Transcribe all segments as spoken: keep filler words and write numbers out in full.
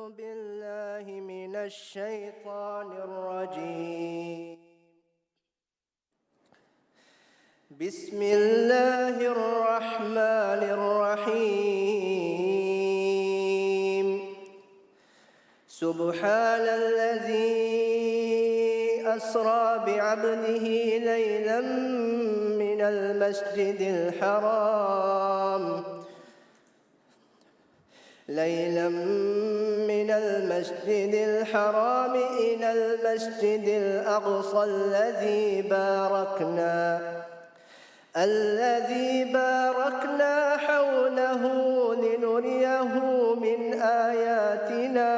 بالله من الشيطان الرجيم. بسم الله الرحمن الرحيم. سبحان الذي أسرى بعبده ليلا من المسجد الحرام ليلا من المسجد الحرام إلى المسجد الأقصى الذي باركنا، الذي باركنا حوله لنريه من آياتنا،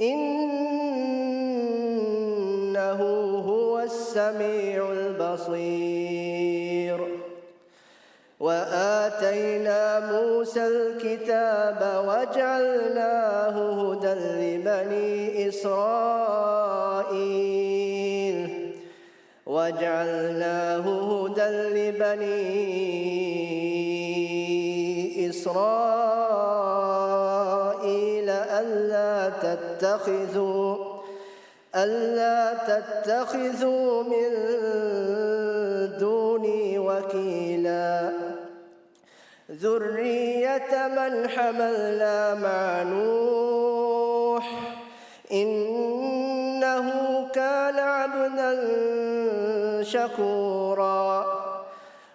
إنه هو السميع البصير. وآتينا موسى الكتاب وجعلناه هدى لبني إسرائيل، وجعلناه هدى لبني إسرائيل ألا تتخذوا ألا تتخذوا من دوني وكيلا ذرية من حملنا مع نوح إنه كان عبدا شكورا.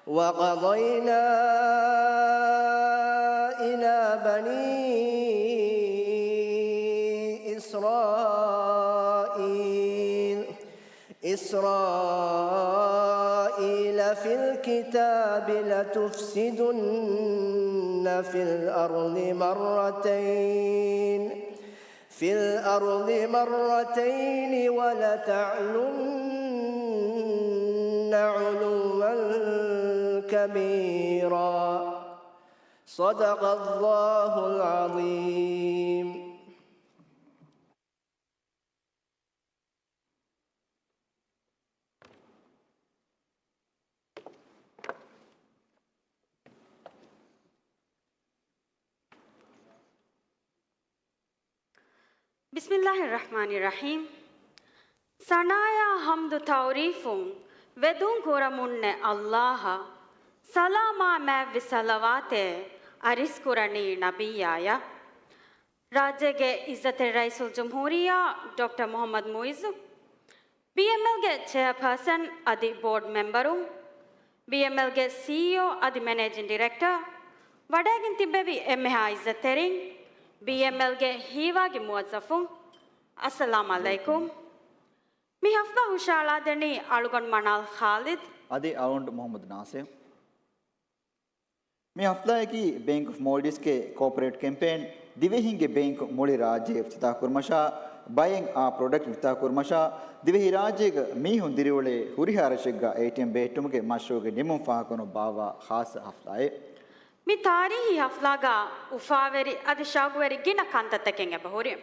وقضينا إلى بني إسرائيل إسرائيل في الكتاب لتفسدن في الأرض مرتين في الأرض مرتين ولتعلن علوا كبيرا. صدق الله العظيم. بسم الله الرحمن الرحيم. ސަނާޔާ ޙަމްދު ތަޢުރީފުން ވެދުން ކުރަމުންނެ ﷲ އަށް، ސަލާމާ މާތްވި ޞަލަވާތެއް އަރިސްކުރަނީ ނަބިއްޔާޔަށް. ރާއްޖޭގެ ޢިއްޒަތްތެރި ރައީސުލްޖުމްހޫރިއްޔާ ޑޮކްޓަރ މުޙައްމަދު މުޢިއްޒު، ބީއެމްއެލްގެ ޗެއާޕާސަން އަދި ބޯޑް މެމްބަރުން، ބީއެމްއެލްގެ ސީއީއޯ އަދި މެނޭޖިން ޑިރެކްޓަރ، ވަޑައިގެން ތިއްބެވި އެންމެހާ ޢިއްޒަތްތެރިން، ބީއެމްއެލްގެ ހީވާގި މުވައްޒަފުން، އައްސަލާމް ޢަލައިކުމް. މި ޙަފްލާ ހުށައަޅާދެނީ އަޅުގަނޑު މަނާލް ޚާލިދު އަދި އަޅުގަނޑު މުޙައްމަދު ނާސިރު. މި ޙަފްލާއަކީ ބޭންކް އޮފް މޯލްޑިވްސްގެ ކޯޕަރޭޓް ކެމްޕޭން ދިވެހިންގެ ބޭންކް މުޅި ރާއްޖެ އިފްތިތާޙް ކުރުމަށާ، ބައެއް އާ ޕްރޮޑަކްޓް އިފްތިތާޙް ކުރުމަށާ، ދިވެހި ރާއްޖޭގަ މީހުން ދިރިއުޅޭ ހުރިހާ ރަށެއްގަ އޭޓީއެމް ބެހެއްޓުމުގެ މަޝްރޫޢުގެ ނިމުން ފާހަގަކުރުމަށް ބާއްވާ ޚާއްޞަ ޙަފްލާއެއް. މި ތާރީހީ ޙަފްލާގަ އުފާވެރި އަދި ޝައުގުވެރި ގިނަ ކަންތައްތަކެއް އެބަހުރި.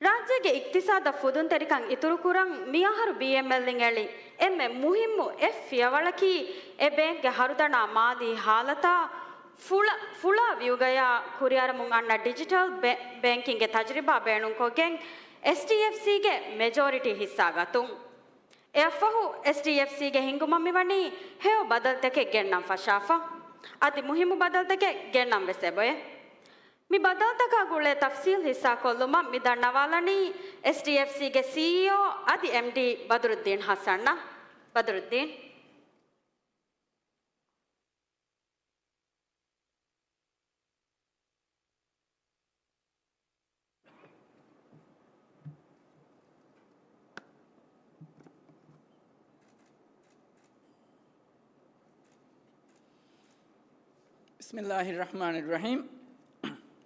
ރާއްޖޭގެ އިޤްތިޞާދަށް ފުދުންތެރިކަން އިތުރުކުރަން މިއަހަރު ބީއެމްއެލްއިން އެޅި އެންމެ މުހިއްމު އެއް ފިޔަވަޅަކީ، އެ ބޭންކްގެ ހަރުދަނާ މާލީ ޙާލަތާ ފުޅަ، ފުޅާ ވިއުގަޔާ ކުރިއަރަމުން އަންނަ ޑިޖިޓަލް ބެ، ބޭންކިންގގެ ތަޖުރިބާ ބޭނުންކޮށްގެން، އެސްޑީއެފްސީގެ މެޖޯރިޓީ ޙިއްޞާ ގަތުން. އެއަށްފަހު، އެސްޑީއެފްސީގެ ހިންގުމަށް މިވަނީ ހެޔޮ ބަދަލުތަކެއް ގެންނަން ފަށާފަ. އަދި މުހިއްމު ބަދަލުތަކެއް ގެންނަން ވެސް އެބައޮތް. މި ބަދަލުތަކާ ގުޅޭ ތަފްޞީލް ޙިއްޞާކޮށްލުމަށް މި ދަންނަވާލަނީ އެސްޑީއެފްސީގެ ސީއީއޯ އަދި އެމްޑީ ބަދުރުއްދީން ޙަސަންއަށް. ބަދުރުއްދީން. ބިސްމިﷲ ރަޙްމާނި ރަޙީމް.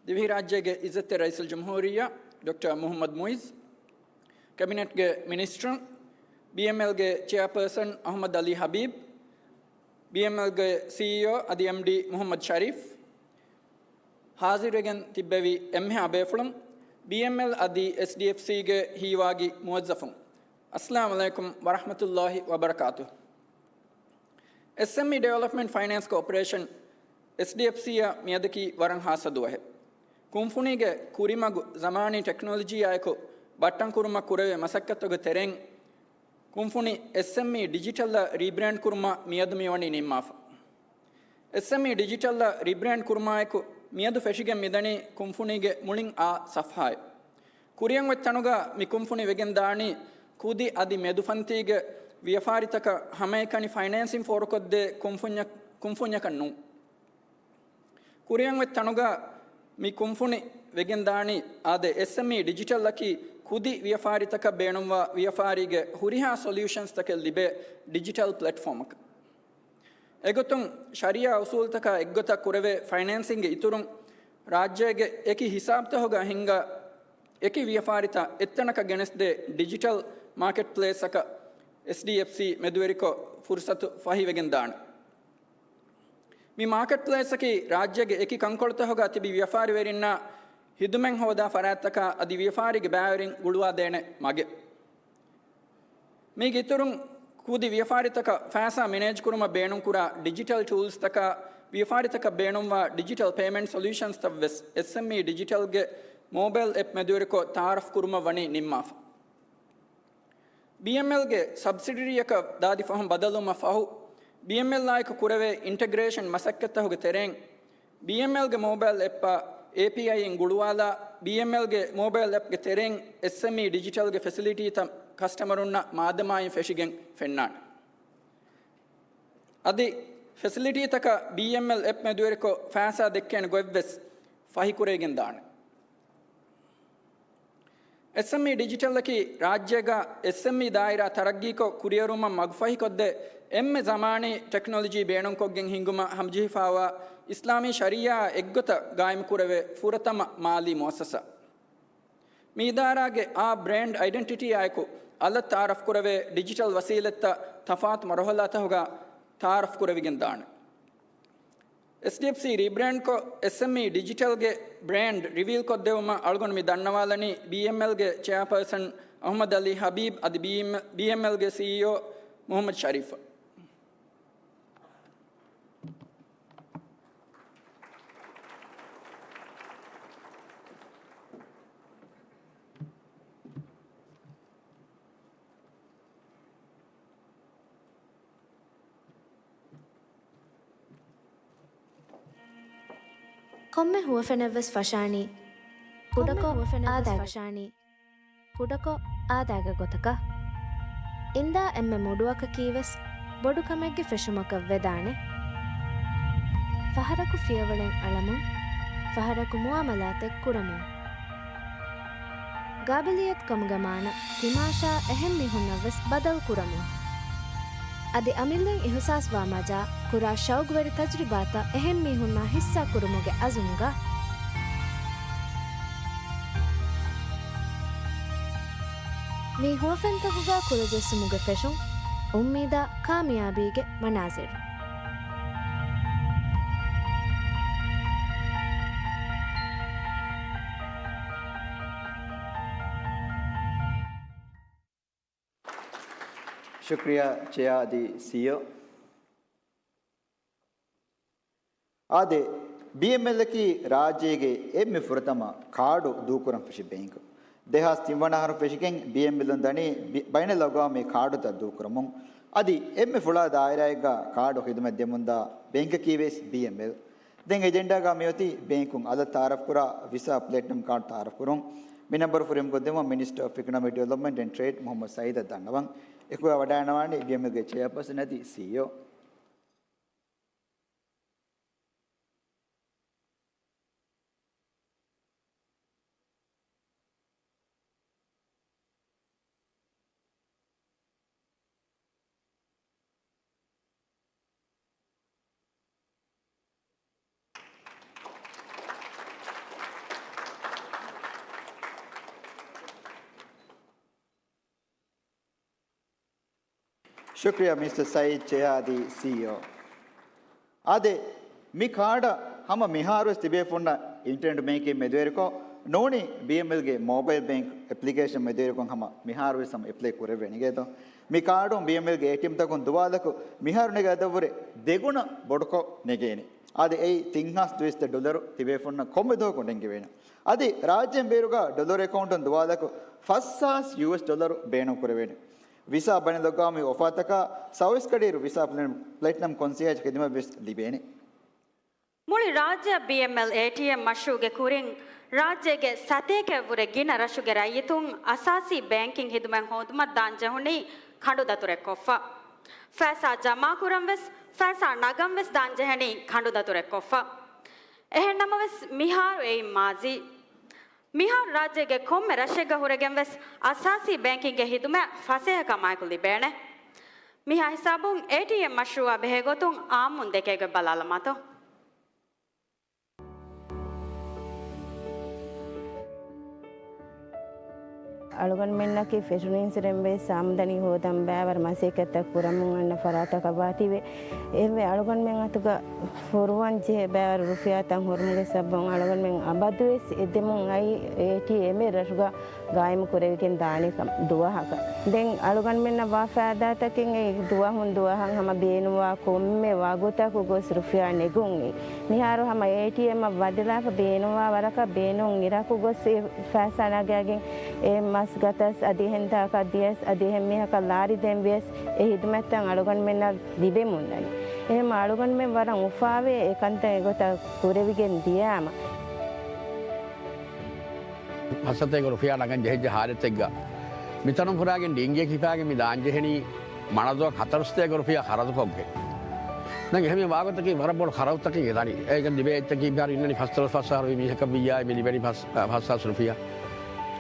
ދިވެހިރާއްޖޭގެ ޢިއްޒަތްތެރި ރައީސުލްޖުމްހޫރިއްޔާ ޑޮކްޓަރ މުޙައްމަދު މުޢިއްޒު، ކެބިނެޓްގެ މިނިސްޓަރުން، ބީއެމްއެލްގެ ޗެއާޕާސަން އަޙްމަދު ޢަލީ ޙަބީބް، ބީއެމްއެލްގެ ސީއީއޯ އަދި އެމްޑީ މުޙައްމަދު ޝަރީފް، ޙާޟިރުވެގެން ތިއްބެވި އެންމެހާ ބޭފުޅުން، ބީއެމްއެލް އަދި އެސްޑީއެފްސީގެ ހީވާގި މުވައްޒަފުން، އައްސަލާމު ޢަލައިކުމް ވަރަޙްމަތުﷲ ވަބަރަކާތުހު. އެސްއެމްއީ ޑިވެލޮޕްމަންޓް ފައިނޭންސް ކޯޕަރޭޝަން، އެސްޑީއެފްސީއަށް މިއަދަކީ ވަރަށް ޚާއްޞަ ދުވަހެއް. ކުންފުނީގެ ކުރިމަގު ޒަމާނީ ޓެކްނޮލޮޖީއާއެކު ބައްޓަންކުރުމަށް ކުރެވޭ މަސައްކަތުގެ ތެރެއިން، ކުންފުނި އެސްއެމްއީ ޑިޖިޓަލްއަށް ރީބްރޭންޑް ކުރުމަށް މިއަދު މިވަނީ ނިންމާފަ. އެސްއެމްއީ ޑިޖިޓަލްއަށް ރީބްރޭންޑް ކުރުމާއެކު މިއަދު ފެށިގެން މިދަނީ ކުންފުނީގެ މުޅިން އާ ސަފްހާއެއް. ކުރިއަށް އޮތް ތަނުގަ މި ކުންފުނި ވެގެން ދާނީ ކުދި އަދި މެދުފަންތީގެ ވިޔަފާރިތަކަށް ހަމައެކަނި ފައިނޭންސިން ފޯރުކޮށްދޭ ކުންފުންޏަ-، ކުންފުންޏަކަށް ނޫން. ކުރިއަށް އޮތް ތަނުގަ މި ކުންފުނި ވެގެން ދާނީ އާދެ، އެސްއެމްއީ ޑިޖިޓަލްއަކީ ކުދި ވިޔަފާރިތަކަށް ބޭނުންވާ ވިޔަފާރީގެ ހުރިހާ ސޮލިއުޝަންސްތަކެއް ލިބޭ ޑިޖިޓަލް ޕްލެޓްފޯމަކަށް. އެގޮތުން ޝަރީއާ އުސޫލުތަކާ އެއްގޮތަށް ކުރެވޭ ފައިނޭންސިންގެ އިތުރުން، ރާއްޖޭގެ އެކި ހިސާބުތަކުގަ ހިންގާ އެކި ވިޔަފާރިތައް އެއްތަނަކަށް ގެނެސްދޭ ޑިޖިޓަލް މާކެޓްޕްލޭސްއަކަށް އެސްޑީއެފްސީ މެދުވެރިކޮށް ފުރުސަތު ފަހިވެގެން ދާނެ. މި މާކެޓްޕްލޭސްއަކީ ރާއްޖޭގެ އެކި ކަންކޮޅުތަކުގަ ތިބި ވިޔަފާރިވެރިންނާ ހިދުމަތް ހޯދާ ފަރާތްތަކާ އަދި ވިޔަފާރީގެ ބައިވެރިން ގުޅުވާދޭނެ މަގެއް. މީގެ އިތުރުން، ކުދި ވިޔަފާރިތަކަށް ފައިސާ މެނޭޖްކުރުމަށް ބޭނުންކުރާ ޑިޖިޓަލް ޓޫލްސްތަކާ، ވިޔަފާރިތަކަށް ބޭނުންވާ ޑިޖިޓަލް ޕޭމެންޓް ސޮލިއުޝަންސްތައް ވެސް އެސްއެމްއީ ޑިޖިޓަލްގެ މޯބައިލް އެޕް މެދުވެރިކޮށް ތައާރަފް ކުރުމަށް ވަނީ ނިންމާފަ. ބީއެމްއެލްގެ ސަބްސިޑަރީއަކަށް ދާދި ފަހުން ބަދަލުވުމަށް ފަހު، ބީއެމްއެލްއާއެކު ކުރެވޭ އިންޓަގްރޭޝަން މަސައްކަތްތަކުގެ ތެރެއިން، ބީއެމްއެލްގެ މޯބައިލް އެޕްއާ އޭޕީއައިއިން ގުޅުވާލާ، ބީއެމްއެލްގެ މޯބައިލް އެޕްގެ ތެރެއިން އެސްއެމްއީ ޑިޖިޓަލްގެ ފެސިލިޓީތައް ކަސްޓަމަރުންނަށް މާދަމާއިން ފެށިގެން ފެންނާނެ. އަދި ފެސިލިޓީތަކަށް ބީއެމްއެލް އެޕް މެދުވެރިކޮށް ފައިސާ ދެއްކޭނެ ގޮތްވެސް ފަހިކުރެވިގެން ދާނެ. އެސްއެމްއީ ޑިޖިޓަލްއަކީ ރާއްޖޭގަ އެސްއެމްއީ ދާއިރާ ތަރައްގީކޮށް ކުރިއެރުމަށް މަގުފަހިކޮށްދޭ އެންމެ ޒަމާނީ ޓެކްނޮލޮޖީ ބޭނުންކޮށްގެން ހިންގުމަށް ހަމަޖެހިފައިވާ އިސްލާމީ ޝަރީއާ އެއްގޮތަށް ގާއިމުކުރެވޭ ފުރަތަމަ މާލީ މުއައްސަސާ. މި އިދާރާގެ އާ ބްރޭންޑް އައިޑެންޓިޓީއާއެކު އަލަށް ތައާރަފްކުރެވޭ ޑިޖިޓަލް ވަސީލަތްތައް ތަފާތު މަރުހަލާތަކުގަ ތައާރަފްކުރެވިގެން ދާނެ. އެސްޑީއެފްސީ ރީބްރޭންޑްކޮށް، އެސްއެމްއީ ޑިޖިޓަލްގެ ބްރޭންޑް ރިވީލްކޮށްދެއްވުމަށް އަޅުގަނޑު މި ދަންނަވާލަނީ ބީއެމްއެލްގެ ޗެއާޕާސަން އަޙްމަދު ޢަލީ ޙަބީބް އަދި ބީއެމްއެލްގެ ސީއީއޯ މުޙައްމަދު ޝަރީފަށް. ކޮންމެ ހުވަފެނެއްވެސް ފަށާނީ ކުޑަކޮށް އާދައިގެ، ކުޑަކޮށް އާދައިގެ ގޮތަކަށް. އިންދާ އެންމެ މުޑުއަކަކީވެސް ބޮޑު ކަމެއްގެ ފެށުމަކަށް ވެދާނެ. ފަހަރަކު ފިޔަވަޅެއް އަޅަމުން، ފަހަރަކު މުއާމަލާތެއް ކުރަމުން. ގާބިލިއްޔަތު ކަމުގެ މާނަ ތިމާޝާ އެހެން މީހުންނަށް ވެސް ބަދަލު ކުރަމުން. އަދި އަމިއްލައިން އިހުސާސްވާ މަޖާ ކުރާ ޝައުގުވެރި ތަޖުރިބާތައް އެހެން މީހުންނާ ހިއްސާ ކުރުމުގެ އަޒުމުގަ، މި ހުވަފެންތަކުގަ ކުރަޖެއްސުމުގެ ފެށުން އުއްމީދާ ކާމިޔާބީގެ މަނާޒިރު. ޝުކްރިޔާ ޗެއާ އަދި ސީއީއޯ. އާދެ، ބީއެމްއެލްއަކީ ރާއްޖޭގެ އެންމެ ފުރަތަމަ ކާޑު ދޫކުރަން ފެށި ބޭންކު. ދެހާސް ތިން ވަނަ އަހަރު ފެށިގެން ބީއެމްއެލުން ދަނީ ބި-، ބައިނަލްއަގްވާމީ ކާޑުތައް ދޫކުރަމުން. އަދި އެންމެ ފުޅާ ދާއިރާއެއްގަ ކާޑު ޚިދުމަތް ދެމުންދާ ބޭންކަކީވެސް ބީއެމްއެލް. ދެން އެޖެންޑާގަ މިއޮތީ ބޭންކުން އަލަށް ތައާރަފްކުރާ ވިސާ ޕްލޭޓިނަމް ކާޑު ތައާރަފްކުރުން. މި ނަންބަރު ފުރިހަމަކޮށްދެއްވުމަށް މިނިސްޓަރ އޮފް އިކޮނޮމިކް ޑިވެލޮޕްމަންޓް އެންޑް ޓްރޭޑް މުޙައްމަދު ސައީދަށް ދަންނަވަން. އެކުގަ ވަޑައިގަންނަވާނީ ބީއެމްއެލްގެ ޗެއާޕާސަން އަދި ސީއީއޯ. ޝުކްރިޔާ މިސްޓަރ ސައީދު ޗެއާ އަދި ސީއީއޯ. އާދެ، މި ކާޑަށް ހަމަ މިހާރުވެސް ތިބޭފުންނަށް އިންޓަރނެޓް ބޭންކިން މެދުވެރިކޮށް ނޫނީ ބީއެމްއެލްގެ މޯބައިލް ބޭންކް އެޕްލިކޭޝަން މެދުވެރިކޮށް ހަމަ މިހާރުވެސް ހަމަ އެޕްލައި ކުރެވޭނެ އިނގޭތޯ. މި ކާޑުން ބީއެމްއެލްގެ އޭޓީއެމްތަކުން ދުވާލަކު މިހާރު ނެގޭ އަދަށްވުރެ ދެގުނަ ބޮޑުކޮށް ނެގޭނެ. އާދެ، އެއީ ތިން ހާސް ދުއިސައްތަ ޑޮލަރު ތިބޭފުންނަށް ކޮންމެ ދުވަހަކު ނެންގެވޭނެ. އަދި ރާއްޖޭން ބޭރުގަ ޑޮލަރު އެކައުންޓުން ދުވާލަކު ފަސް ހާސް ޔޫއެސް ޑޮލަރު ބޭނުން ކުރެވޭނެ. ވިސާ ބަނެލައްވާ މި އޮފާތަކާ ސައުވީސް ކަޑިއިރު ވިސާ ޕްލެޓިނަމް ކޮންސިއާޖް ޚިދުމަތް ވެސް ލިބޭނެ. މުޅި ރާއްޖެއަށް ބީއެމްއެލް އޭޓީއެމް މަޝްރޫޢުގެ ކުރިން ރާއްޖޭގެ ސަތޭކައަށްވުރެ ގިނަ ރަށުގެ ރައްޔިތުން އަސާސީ ބޭންކިން ޚިދުމަތް ހޯދުމަށް ދާން ޖެހުނީ ކަނޑުދަތުރެއްކޮށްފަ. ފައިސާ ޖަމާކުރަން ވެސް، ފައިސާ ނަގަން ވެސް ދާން ޖެހެނީ ކަނޑުދަތުރެއްކޮށްފަ. އެހެންނަމަވެސް، މިހާރު އެއިން މާޒީ. މިހާރު ރާއްޖޭގެ ކޮންމެ ރަށެއްގަ ހުރެގެން ވެސް އަސާސީ ބޭންކިންގެ ޚިދުމަތް ފަސޭހަކަމާއެކު ލިބޭނެ. މިހާ ހިސާބުން އޭޓީއެމް މަޝްރޫޢާ ބެހޭގޮތުން އާއްމުން ދެކޭގޮތް ބަލާލަމާތޯ. އަޅުގަނޑުމެންނަކީ ފެށުނީންސުރެން ވެސް އާމްދަނީ ހޯދަން ބައިވަރު މަސައްކަތްތައް ކުރަމުން އަންނަ ފަރާތަކަށް ވާތީވެ. އެހެންވެ، އަޅުގަނޑުމެން އަތުގަ ފުރުވަން ޖެހޭ ބައިވަރު ރުފިޔާތައް ހުރުމުގެ ސަބަބުން އަޅުގަނޑުމެން އަބަދުވެސް އެދެމުން އައީ އޭޓީއެމް ރަށުގަ ގާއިމު ކުރެވިގެން ދާނެ ކަމަށް ދުވަހަކަށް. ދެން އަޅުގަނޑުމެންނަށް ވާ ފައިދާތަކެއް އެ ދުވަހުން ދުވަހަށް ހަމަ ބޭނުންވާ ކޮންމެ ވަގުތަކު ގޮސް ރުފިޔާ ނެގުން އެ. މިހާރު ހަމަ އޭޓީއެމްއަށް ވަދެލާފަ ބޭނުންވާ ވަރަކަށް ބޭނުން އިރަކު ގޮސް އެ ފައިސާ ނަގާގެން އެ މަސް ގަތަސް އަދި އެހެން ތާކަށް ދިޔަސް އަދި އެހެން މީހަކަށް ލާރި ދޭން ވިޔަސް އެ ހިދުމަތްތައް އަޅުގަނޑުމެންނަށް ލިބެމުންދަނީ. އެހެން އަޅުގަނޑުމެން ވަރަށް އުފާވޭ އެ ކަންތައް އެގޮތަށް ކުރެވިގެން ދިޔާމަ. ފަސްސަތޭކަ ރުފިޔާ ނަގަން ޖެހިއްޖެ ހާލަތެއްގަ މިތަނުން ފުރާގެން ޑިންގިއެއް ހިފާގެން މި ދާން ޖެހެނީ މަނަދުއަށް ހަތަރުސަތޭކަ ރުފިޔާ ޚަރަދުކޮށްގެން. ދެން އެހެން ވާގޮތަކީ ވަރަށް ބޮޑު ޚަރަދުތަކެއް އެ ދަނީ. އޭގެން ލިބޭ އެއްޗަކީ މިހާރު އިންނަނީ ފަސްދޮޅަސް ފަސް އަހަރު ވީ މީހަކަށް ވިއްޔާ މި ލިބެނީ ފަސް، ފަސް ހާސް ރުފިޔާ.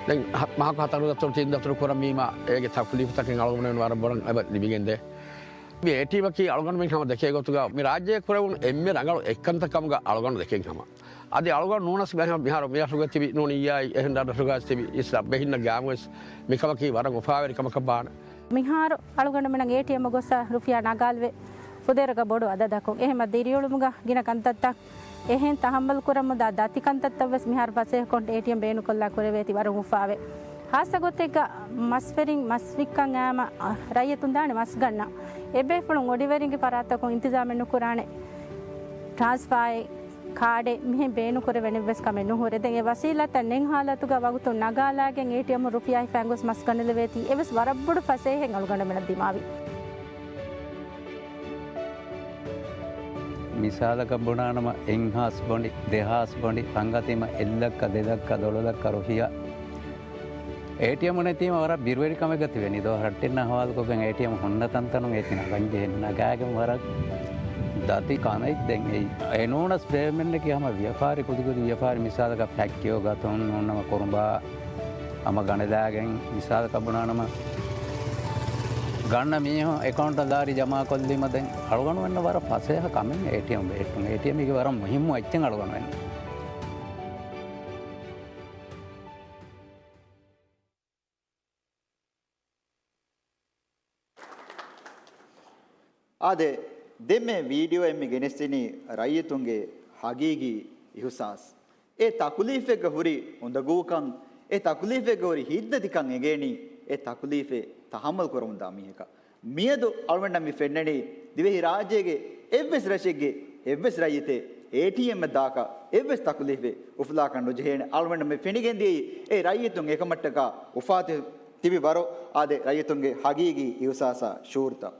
ދެން ހަ-، މަހަކު ހަތަރު ދަތުރު ތިން ދަތުރު ކުރަން ވީމާ އޭގެ ތަކުލީފުތަކެއް އަޅުގަނޑުމެން ވަރަށް ބޮޑަށް އެބަ ލިބިގެންދޭ. މި އޭޓީއެމްއަކީ އަޅުގަނޑުމެން ހަމަ ދެކޭ ގޮތުގަ މި ރާއްޖޭ ކުރެވުނު އެންމެ ރަނގަޅު އެއްކަންތައް ކަމުގަ އަޅުގަނޑު ދެކެން ހަމަ. އަދި އަޅުގަނޑު ނޫނަސް މިހާ-، މިހާރު މި ރަށުގަ ތިބި ނޫނިއްޔާއި އެހެން ރަށްރަށުގަ ތިބި އިސް ރަށް ބެހިންނަށް ގާމުވެސް މިކަމަކީ ވަރަށް އުފާވެރި ކަމަކަށް ވާނެ. މިހާރު އަޅުގަނޑުމެންނަށް އޭޓީއެމް ގޮސް ރުފިޔާ ނަގާލެވޭ ފުދޭވަރުގަ ބޮޑު އަދަދަކުން. އެހެންމަ ދިރިއުޅުމުގަ ގިނަ ކަންތައްތައް އެހެން ތަހައްމަލް ކުރަމުންދާ ދަތި ކަންތައްތައް ވެސް މިހާރު ފަސޭހަކޮށް އޭޓީއެމް ބޭނުންކޮށްލާ ކުރެވޭތީ ވަރަށް އުފާވޭ. ހާއްސަ ގޮތެއްގަ މަސްވެރިން މަސް ވިއްކަން އައިމަ، އަ، ރައްޔިތުން ދާނެ މަސް ގަންނަން. އެބޭފުޅުން އޮޑިވެރިންގެ ފަރާތްތަކުން އިންތިޒާމެއް ނުކުރާނެ. ޓްރާންސްފާއެއް، ކާޑެއް މިހެން ބޭނުންކުރެވޭނެ އެއްވެސް ކަމެއް ނުހުރޭ. ދެން އެ ވަސީލަތްތައް ނެތް ހާލަތުގަ ވަގުތުން ނަގާލާގެން އޭޓީއެމް ރުފިޔާ ހިފަން ގޮސް މަސް ގަނެލެވޭތީ އެވެސް ވަރަށް ބޮޑު ފަސޭހައެއް އަޅުގަނޑުމެނަށް ދިމާވި. މިސާލަކަށް ބުނާނަމަ، އެއްހާސް ބޮނޑި، ދެހާސް ބޮނޑި، އަނގަތިމަ އެއްލައްކަ، ދެލައްކަ، ދޮޅަލައްކަ ރުފިޔާ. އޭޓީއެމް ނެތީމަ ވަރަށް ބިރުވެރި ކަމެއްގަ ތިބެނީ. ދޯ ހައްޓިންނަށް ހަވާލުކޮށްގެން އޭޓީއެމް ހުންނަ ތަންތަނުން އޭތި ނަގަން ޖެހެނީ. ނަގާގެން ވަރަށް ދަތި ކަމެއް ދެން އެއީ. އެ ނޫނަސް ބޭބެމެންނަކީ ހަމަ ވިޔަފާރި، ކުދިކުދި ވިޔަފާރި، މިސާލަކަށް ފެކްޓްރީއެއް ގަތުން ނޫންނަމަ ކުރުނބާ ހަމަ ގަނެލާގެން މިސާލަކަށް ބުނާނަމަ، ގަންނަ މީހުން އެކައުންޓަށް ލާރި ޖަމާކޮށްލީމަ ދެން އަޅުގަނޑުމެންނަށް ވަރަށް ފަސޭހަ ކަމެއް އޭޓީއެމް ބޭއްޓުން. އޭޓީއެމް އިގެ ވަރަށް މުހިއްމު އެއްޗެއް އަޅުގަނޑުމެން. އާދެ، ދެންމެ ވީޑިއޯއެއް މި ގެނެސްދިނީ ރައްޔިތުންގެ ހަގީގީ އިހުސާސް. އެ ތަކުލީފެއްގަ ހުރި އުނދަގޫކަން، އެ ތަކުލީފެއްގަ ހުރި ހިތްދަތިކަން އެނގޭނީ އެ ތަކުލީފެއް ތަހައްމަލް ކުރަމުންދާ މީހަކަށް. މިއަދު އަޅުގަނޑަށް މި ފެންނަނީ ދިވެހި ރާއްޖޭގެ އެއްވެސް ރަށެއްގެ އެއްވެސް ރައްޔިތެއް އޭޓީއެމްއަށް ދާކަށް އެއްވެސް ތަކުލީފެއް އުފުލާކަށް ނުޖެހޭނެ. އަޅުގަނޑަށް މި ފެނިގެންދިޔައީ އެ ރައްޔިތުން އެކަމަށްޓަކާ އުފާތި ތިބި ވަރު އާދެ ރައްޔިތުންގެ ހަގީގީ އިހުސާސާ ޝުޢޫރުތައް.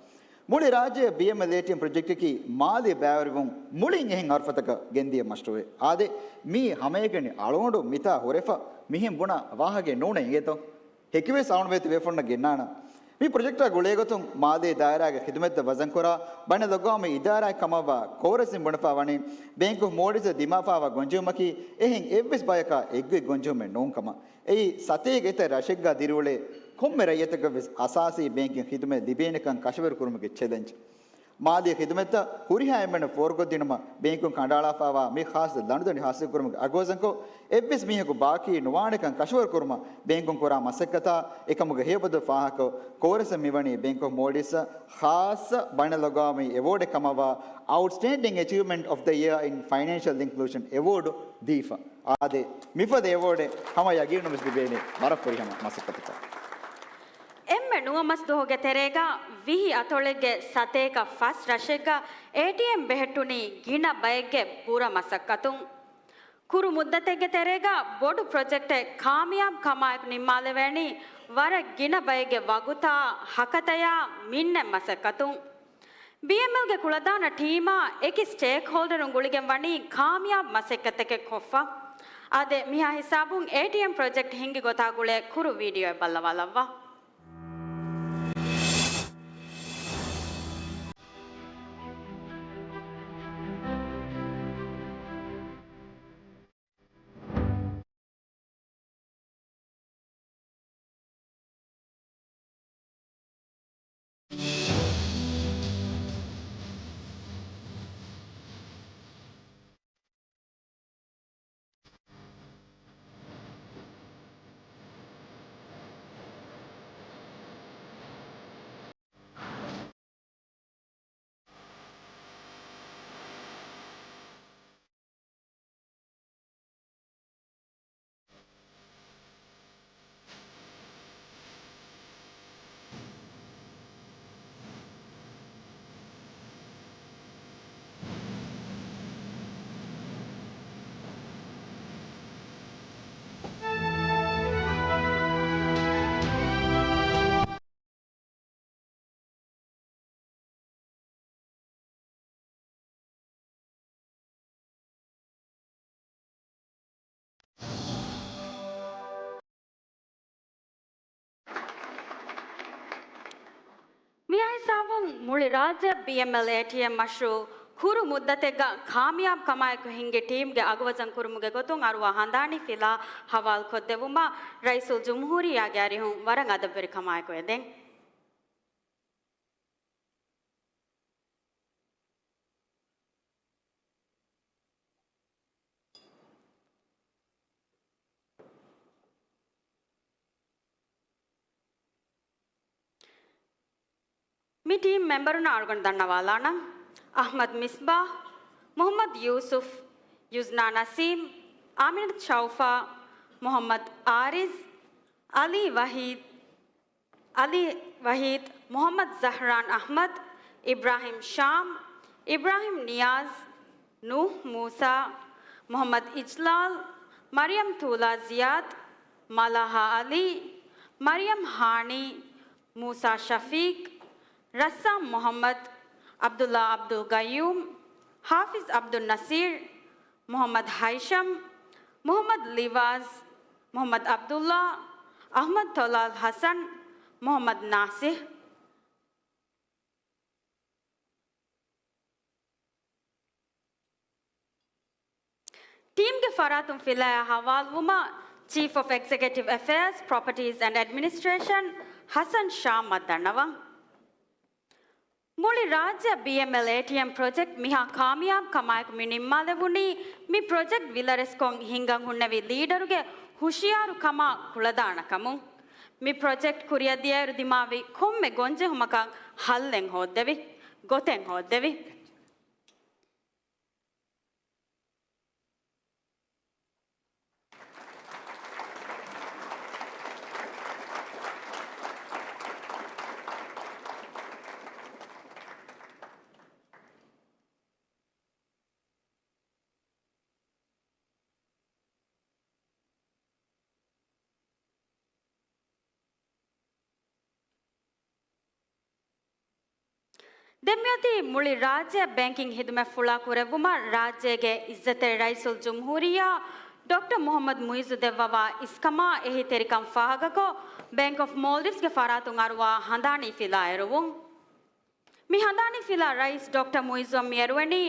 މުޅި ރާއްޖެއަށް ބީއެމްއެލް އޭޓީއެމް ޕްރޮޖެކްޓަކީ މާލީ ބައިވެރިވުން މުޅިން އެހެން ހަރުފަތަކަށް ގެންދިޔަ މަޝްރޫޢެއް. އާދެ، މީ ހަމައެކަނި އަޅުގަނޑު މިތާ ހުރެފަ މިހެން ބުނާ ވާހަކައެއް ނޫނޭ އިނގޭތޯ؟ ހެކިވެސް އަޅުގަނޑު ތިބޭފުޅުންނަށް ގެންނާނަން. މި ޕްރޮޖެކްޓާ ގުޅޭގޮތުން މާލީ ދާއިރާގެ ޚިދުމަތްތައް ވަޒަންކުރާ ބައިނަލްއަގްވާމީ އިދާރާއެއް ކަމަށްވާ ކޯރެސްއިން ބުނެފާ ވަނީ ބޭންކް އޮފް މޯލްޑިވްސްއަށް ދިމާވެފާވާ ގޮންޖެހުމަކީ އެހެން އެއްވެސް ބަޔަކާ އެއްގޮތް ގޮންޖެހުމެއް ނޫން ކަމަށް. އެއީ ސަތޭކަ އެތައް ރަށެއްގަ ދިރިއުޅޭ ކޮންމެ ރައްޔިތަކަށްވެސް އަސާސީ ބޭންކިން ޚިދުމަތް ލިބޭނެކަން ކަށަވަރު ކުރުމުގެ ޗެލެންޖް. މާލީ ޚިދުމަތްތައް ހުރިހާ އެންމެންނަށް ފޯރުކޮށްދިނުމަށް ބޭންކުން ކަނޑައަޅާފައިވާ މި ޚާއްސަ ލަނޑުދަނޑި ހާސިލްކުރުމުގެ އަގުވަޒަންކޮށް، އެއްވެސް މީހަކު ބާކީ ނުވާނެކަން ކަށަވަރު ކުރުމަށް ބޭންކުން ކުރާ މަސައްކަތާ އެކަމުގެ ހެޔޮބަދަލު ފާހަގަކޮށް، ކޯރެސްއަށް މިވަނީ ބޭންކް އޮފް މޯލްޑިވްސްއަށް ޚާއްޞަ ބައިނަލްއަގްވާމީ އެވޯޑެއް ކަމަށްވާ އައުޓްސްޓޭންޑިން އެޗީވްމަންޓް އޮފް ދަ އިޔާ އިން ފައިނޭންޝަލް އިންކްލޫޝަން އެވޯޑު ދީފަ. އާދެ، މިފަދަ އެވޯޑެއް ހަމަ ޔަގީނުންވެސް ލިބޭނެ ވަރަށް ފުރިހަމަ މަސައްކަތަކަށް. އެންމެ ނުވަ މަސް ދުވަހުގެ ތެރޭގަ ވިހި އަތޮޅެއްގެ ސަތޭކަ ފަސް ރަށެއްގަ އޭޓީއެމް ބެހެއްޓުނީ ގިނަ ބައެއްގެ ބުރަ މަސައްކަތުން. ކުރު މުއްދަތެއްގެ ތެރޭގަ ބޮޑު ޕްރޮޖެކްޓެއް ކާމިޔާބު ކަމާއެކު ނިންމާލެވޭނީ ވަރަށް ގިނަ ބައެއްގެ ވަގުތާ، ހަކަތަޔާ، މިންނެއް މަސައްކަތުން. ބީއެމްއެލްގެ ކުޅަދާނަ ޓީމާ އެކި ސްޓޭކްހޯލްޑަރުން ގުޅިގެން ވަނީ ކާމިޔާބު މަސައްކަތެކެއް ކޮށްފަ. އާދެ، މިހާ ހިސާބުން އޭޓީއެމް ޕްރޮޖެކްޓް ހިންގި ގޮތާ ގުޅޭ ކުރު ވީޑިއޯއެއް ބައްލަވާލައްވާ. މިހާ ހިސާބުން މުޅި ރާއްޖެއަށް ބީއެމްއެލް އޭޓީއެމް މަޝްރޫއު ކުރު މުއްދަތެއްގަ ކާމިޔާބު ކަމާއެކު ހިންގި ޓީމްގެ އަގުވަޒަން ކުރުމުގެ ގޮތުން އަރުވާ ހަނދާނީ ފިލާ ހަވާލުކޮށްދެއްވުމަށް ރައީސުލްޖުމްހޫރިއްޔާގެ އަރިހުން ވަރަށް އަދަބުވެރިކަމާއެކު އެދެން. މި ޓީމް މެމްބަރުންނަށް އަޅުގަނޑު ދަންނަވާލާނަން. އަޙްމަދު މިސްބާޙް، މުޙައްމަދު ޔޫސުފް، ޔުޒްނާ ނަސީމް، އާމިނަތު ޝައުފާ، މުޙައްމަދު އާރިޒް، އަލީ ވަޙީދު، އަލީ ވަޙީދު، މުޙައްމަދު ޒަހްރާން އަޙްމަދު، އިބްރާހިމް ޝާމް، އިބްރާހިމް ނިޔާޒް، ނޫޙް މޫސާ، މުޙައްމަދު އިޖްލާލް، މަރިޔަމް ތޫލާ ޒިޔާދް، މަލާހާ އަލީ، މަރިޔަމް ހާނީ، މޫސާ ޝަފީޤް، ރައްސާމް މުޙައްމަދު، ޢަބްދުﷲ ޢަބްދުލް ޤައްޔޫމް، ޙާފިޒް ޢަބްދުއް ނަޞީރް، މުޙައްމަދު ހައިޝަމް، މުޙައްމަދު ލިވާޒް، މުޙައްމަދު ޢަބްދުﷲ، އަޙްމަދު ޠަލާލް ޙަސަން، މުޙައްމަދު ނާޞިޙް. ޓީމްގެ ފަރާތުން ފިލާއާ ހަވާލުވުމަށް ޗީފް އޮފް އެގްޒެކެޓިވް އެފެއާޒް، ޕްރޮޕަޓީސް އެންޑް އެޑްމިނިސްޓްރޭޝަން ޙަސަން ޝާމް މައްދަންނަވަން. މުޅި ރާއްޖެއަށް ބީއެމްއެލް އޭޓީއެމް ޕްރޮޖެކްޓް މިހާ ކާމިޔާބު ކަމާއެކު މި ނިންމާލެވުނީ، މި ޕްރޮޖެކްޓް ވިލަރެސްކޮށް ހިންގަން ހުންނެވި ލީޑަރުގެ ހުޝިޔާރު ކަމާ ކުޅަދާނަ ކަމުން. މި ޕްރޮޖެކްޓް ކުރިއަށް ދިޔައިރު ދިމާވި ކޮންމެ ގޮންޖެހުމަކަށް ހައްލެއް ހޯއްދެވި، ގޮތެއް ހޯއްދެވި. ދެން މިއޮތީ މުޅި ރާއްޖެއަށް ބޭންކިން ހިދުމަތް ފުޅާ ކުރެއްވުމަށް ރާއްޖޭގެ އިއްޒަތްތެރި ރައީސުލްޖުމްހޫރިއްޔާ ޑޮކްޓަރ މުޙައްމަދު މުޢިއްޒު ދެއްވަވާ އިސްކަމާ އެހީތެރިކަން ފާހަގަކޮށް، ބޭންކް އޮފް މޯލްޑިވްސްގެ ފަރާތުން އަރުވާ ހަނދާނީ ފިލާ އެރުވުން. މި ހަނދާނީ ފިލާ ރައީސް ޑޮކްޓަރ މުޢިއްޒުއަށް މިއެރުވަނީ،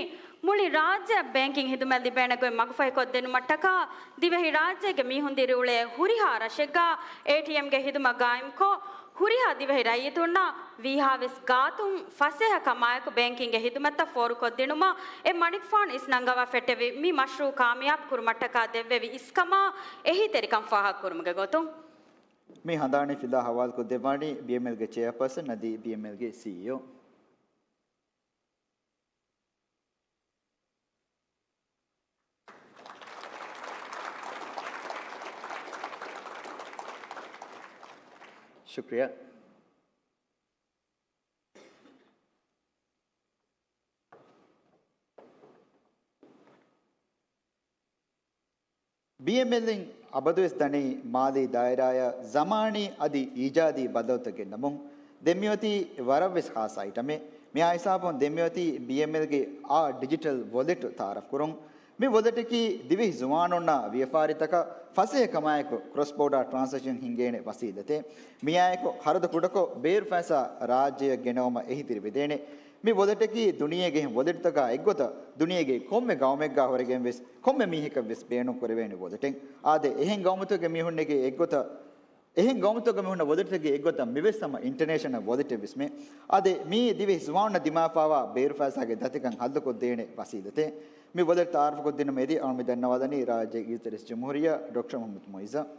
މުޅި ރާއްޖެއަށް ބޭންކިން ހިދުމަތް ލިބޭނެ ގޮތް މަގުފަހިކޮށްދިނުމަށްޓަކާ، ދިވެހި ރާއްޖޭގެ މީހުން ދިރިއުޅޭ ހުރިހާ ރަށެއްގަ އޭޓީއެމްގެ ހިދުމަތް ގާއިމްކޮށް، ހުރިހާ ދިވެހި ރައްޔިތުންނަށް ވީހާވެސް ގާތުން ފަސޭހަ ކަމާއެކު ބޭންކިންގެ ހިދުމަތްތައް ފޯރުކޮށްދިނުމަށް އެ މަނިކުފާނު އިސްނަންގަވާ ފެއްޓެވި މި މަޝްރޫޢު ކާމިޔާބު ކުރުމަށްޓަކާ ދެއްވެވި އިސްކަމާ އެހީތެރިކަން ފާހަގަކުރުމުގެ ގޮތުން. މި ހަނދާނީ ފިލާ ހަވާލުކޮށްދެއްވާނީ ބީއެމްއެލްގެ ޗެއާޕާސަން އަދި ބީއެމްއެލްގެ ސީއީއޯ. ޝުކްރިޔާ. ބީއެމްއެލްއިން އަބަދުވެސް ދަނީ މާލީ ދާއިރާއަށް ޒަމާނީ އަދި އީޖާދީ ބަދަލުތައް ގެންނަމުން. ދެން މިއޮތީ ވަރަށްވެސް ޚާއްޞަ އައިޓަމެއް. މިއާ ހިސާބުން ދެން މިއޮތީ ބީއެމްއެލްގެ އާ ޑިޖިޓަލް ވޮލެޓް ތައާރަފް ކުރުން. މި ވޮލެޓަކީ ދިވެހި ޒުވާނުންނާ ވިޔަފާރިތަކަށް ފަސޭހަކަމާއެކު ކްރޮސް ބޯޑާ ޓްރާންސެކްޝަން ހިންގޭނެ ވަސީލަތެއް. މިއާއެކު ޚަރަދު ކުޑަކޮށް ބޭރު ފައިސާ ރާއްޖެއަށް ގެނައުމަށް އެހީތެރިވެދޭނެ. މި ވޮލެޓަކީ ދުނިޔޭގެ އެހެން ވޮލެޓްތަކާ އެއްގޮތަށް ދުނިޔޭގެ ކޮންމެ ގައުމެއްގާ ހުރެގެން ވެސް ކޮންމެ މީހަކަށް ވެސް ބޭނުން ކުރެވޭނެ ވޮލެޓެއް. އާދެ، އެހެން ގައުމުތަކުގެ މީހުންނެއްގެ އެއްގޮތަށް، އެހެން ގައުމުތަކުގެ މީހުންނަށް ވޮލެޓެއްގެ އެއްގޮތަށް މިވެސް ހަމަ އިންޓަރނޭޝަނަލް ވޮލެޓެއް ވެސް މެ. އާދެ، މިއީ ދިވެހި ޒުވާނުންނަށް ދިމާވެފައިވާ ބޭރު ފައިސާގެ ދަތިކަން ހައްލުކޮށްދޭނެ ވަސީލަތެއް. މި ވޮލެޓް ތައާރަފުކޮށްދިނުމަށް އެދި އަޅުގަނޑު މި ދަންނަވާލަނީ ރާއްޖޭގެ އިއްޒަތްތެރި ރައީސުލްޖުމްހޫރިއްޔާ ޑޮކްޓަރ މުޙައްމަދު މުޢިއްޒަށް.